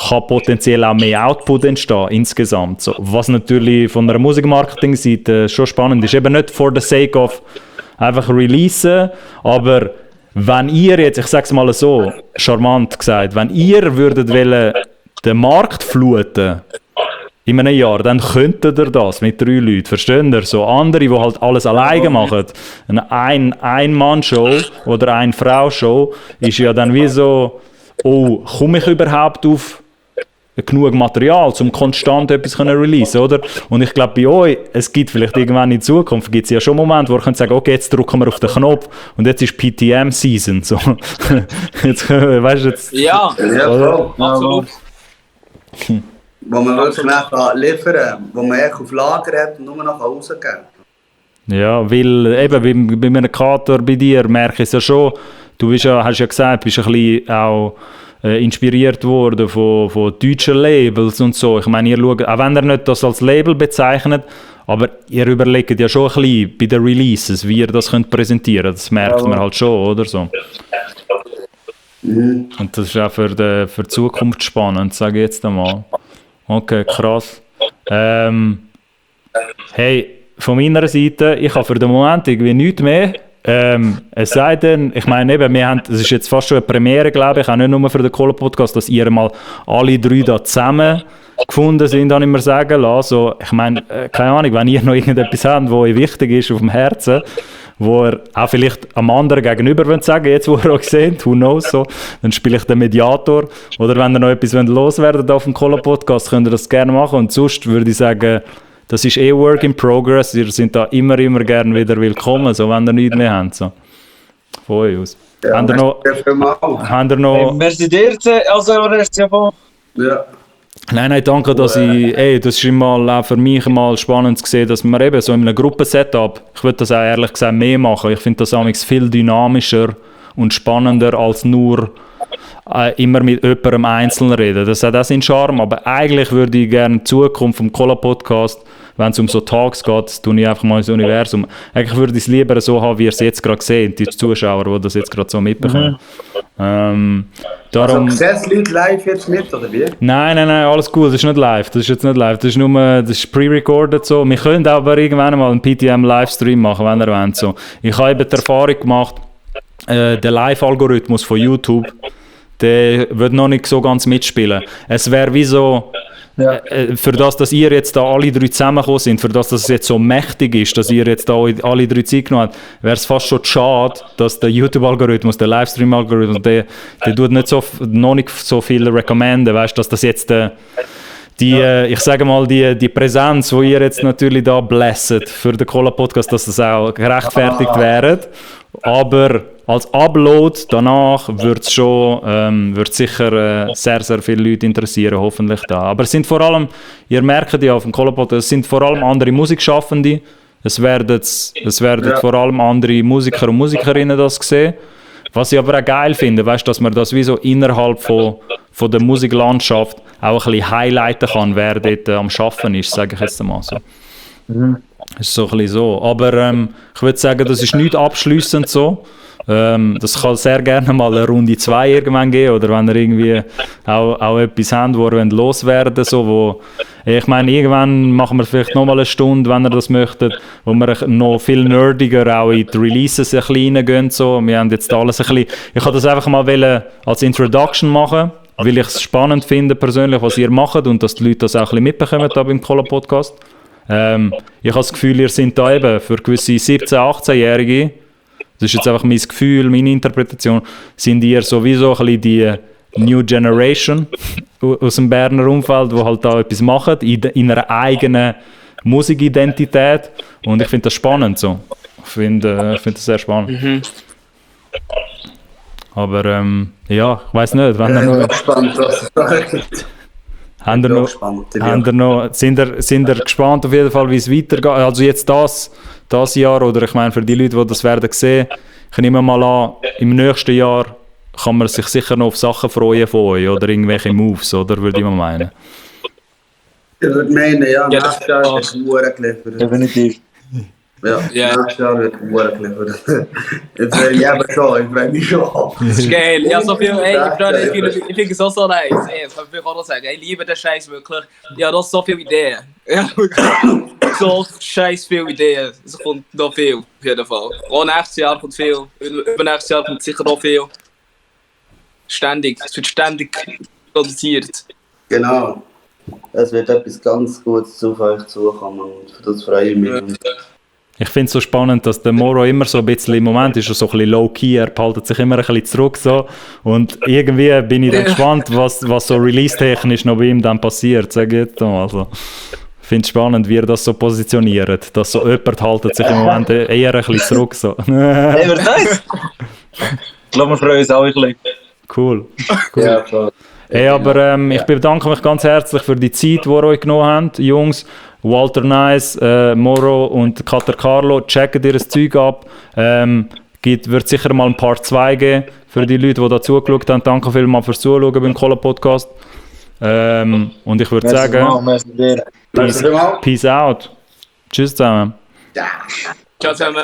kann potenziell auch mehr Output entstehen insgesamt. So, was natürlich von einer Musikmarketing-Seite schon spannend ist. Eben nicht for the sake of einfach releasen, aber wenn ihr jetzt, ich sage es mal so, charmant gesagt, wenn ihr würdet wollen, den Markt fluten in einem Jahr, dann könntet ihr das mit 3 Leuten, versteht ihr? So andere, die halt alles alleine machen. Eine Ein-Mann-Show oder Ein-Frau-Show ist ja dann wie so, oh, komme ich überhaupt auf genug Material, um konstant etwas zu releasen, oder? Und ich glaube, bei euch, es gibt vielleicht irgendwann in Zukunft, gibt es ja schon Momente, wo ihr könnt sagen, okay, jetzt drücken wir auf den Knopf und jetzt ist PTM-Season. So. Jetzt, weißt du, jetzt... Ja, voll. absolut. Wo man wirklich nachher liefern kann, wo man echt auf Lager hat und nur noch rausgeben kann. Ja, weil eben bei einem Kater bei dir merke ich es ja schon, du hast ja gesagt, bist ein bisschen auch inspiriert worden von deutschen Labels und so. Ich meine, ihr schaut, auch wenn ihr nicht das als Label bezeichnet, aber ihr überlegt ja schon ein bisschen bei den Releases, wie ihr das könnt präsentieren. Das merkt man halt schon, oder so. Und das ist auch für die Zukunft spannend, sage ich jetzt einmal. Okay, krass. Hey, von meiner Seite, ich habe für den Moment irgendwie nichts mehr. Es sei denn, ich meine eben, das ist jetzt fast schon eine Premiere, glaube ich, auch nicht nur für den Kohle-Podcast, dass ihr mal alle 3 da zusammen gefunden sind, habe ich mir sagen lassen. Also, ich meine, keine Ahnung, wenn ihr noch irgendetwas habt, was euch wichtig ist auf dem Herzen, wo ihr auch vielleicht am anderen gegenüber wollt sagen, jetzt wo ihr euch seht, who knows, so, dann spiele ich den Mediator. Oder wenn ihr noch etwas loswerden auf dem Kohle-Podcast, könnt ihr das gerne machen. Und sonst würde ich sagen, das ist Work in Progress. Ihr seid da immer gerne wieder willkommen, so, wenn ihr nichts mehr habt. So. Von euch aus. Ja, habt ihr noch... Merci dir, also Reaktion. Ja. Nein, danke, dass das ist immer auch für mich mal spannend zu sehen, dass man eben so in einem Gruppensetup, ich würde das auch ehrlich gesagt mehr machen, ich finde das amigs viel dynamischer und spannender als nur immer mit jemandem einzeln reden. Das hat auch seinen Charme, aber eigentlich würde ich gerne die Zukunft vom Cola-Podcast, wenn es um so Talks geht, das tue ich einfach mal ins Universum. Eigentlich würde ich es lieber so haben, wie ihr es jetzt gerade seht, die Zuschauer, die das jetzt gerade so mitbekommen. Darum, Also, siehst du Leute live jetzt mit, oder wie? Nein, alles gut, das ist nicht live, das ist jetzt nicht live, das ist pre-recorded so. Wir können aber irgendwann mal einen PTM-Livestream machen, wenn ihr wollt. So. Ich habe eben die Erfahrung gemacht, der Live-Algorithmus von YouTube, der wird noch nicht so ganz mitspielen. Es wäre wie so, für das, dass ihr jetzt da alle 3 zusammengekommen sind, für das, dass es jetzt so mächtig ist, dass ihr jetzt da alle 3 Zeit genommen habt, wäre es fast schon schade, dass der YouTube-Algorithmus, der Livestream-Algorithmus, der tut nicht noch nicht so viel recommenden, weißt, dass das jetzt ich sage mal, die Präsenz, die ihr jetzt natürlich da blässet für den Cola-Podcast, dass das auch gerechtfertigt wäre. Aber als Upload danach wird es schon, wird sicher sehr, sehr viele Leute interessieren, hoffentlich da. Aber es sind vor allem, ihr merkt ja auf dem Cola-Podcast, es sind vor allem andere Musikschaffende. Es werden vor allem andere Musiker und Musikerinnen das sehen. Was ich aber auch geil finde, weißt, dass man das wie so innerhalb von der Musiklandschaft auch ein bisschen highlighten kann, wer dort am Arbeiten ist, sage ich jetzt einmal so. Das ist so ein bisschen so. Aber ich würde sagen, das ist nicht abschliessend so. Das kann sehr gerne mal eine Runde 2 irgendwann geben, oder wenn ihr irgendwie auch etwas habt, wo ihr loswerden wollt, so, wo, ich meine, irgendwann machen wir vielleicht noch mal eine Stunde, wenn ihr das möchtet, wo wir noch viel nerdiger auch in die Releases ein bisschen reingehen, so. Wir haben jetzt alles ein bisschen, ich wollte das einfach mal als Introduction machen, weil ich es spannend finde persönlich, was ihr macht und dass die Leute das auch ein bisschen mitbekommen da beim Cola-Podcast. Ich habe das Gefühl, ihr seid da eben für gewisse 17-, 18-Jährige, das ist jetzt einfach mein Gefühl, meine Interpretation, sind ihr sowieso ein bisschen die New Generation aus dem Berner Umfeld, die halt da etwas machen, in einer eigenen Musikidentität. Und ich finde das spannend so. Ich finde das sehr spannend. Aber ja, ich weiss nicht, wenn ihr noch... Gespannt, was es da gibt. Sind ihr gespannt auf jeden Fall, wie es weitergeht? Also jetzt das Jahr, oder ich meine für die Leute, die das werden sehen, ich nehme mal an, im nächsten Jahr kann man sich sicher noch auf Sachen freuen von euch, oder irgendwelche Moves, oder würde ich mal meinen? Ich würde meinen, ja, nächstes Jahr wird es Uhren geliefert. Definitiv. Ja, nächstes Jahr wird es Uhren geliefert. Jetzt freue ich mich eben schon, ich freue mich schon. Das ist geil. Ja, so viel, ich finde es auch so nice. Ey, das kann ich auch noch sagen. Ich liebe den Scheiß wirklich. Ja, das so viele Ideen. Ja, so scheiß viele Ideen. Es kommt noch viel, auf jeden Fall. Auch nächstes Jahr kommt viel. Übernächstes Jahr kommt sicher noch viel. Ständig. Es wird ständig produziert. Genau. Es wird etwas ganz Gutes auf euch zukommen und für das freue ich mich. Ich finde es so spannend, dass der Moro immer so ein bisschen, im Moment ist er so ein bisschen low-key, er behaltet sich immer ein bisschen zurück so. Und irgendwie bin ich dann gespannt, was so release-technisch noch bei ihm dann passiert, sage ich jetzt mal. Also, ich finde es spannend, wie er das so positioniert, dass so jemand haltet sich im Moment eher ein bisschen zurück so. Hey, was nice! Ich glaube, wir freuen uns auch ein bisschen. Cool. Ja, klar. Hey, aber ich bedanke mich ganz herzlich für die Zeit, die ihr euch genommen habt, Jungs. Walter Nice, Moro und Kater Carlo, checkt ihr das Zeug ab. Wird sicher mal ein Part 2 geben für die Leute, die da zugeschaut haben. Danke vielmals fürs Zuschauen beim Cola Podcast. Und ich würde sagen, peace out. Tschüss zusammen. Ciao zusammen.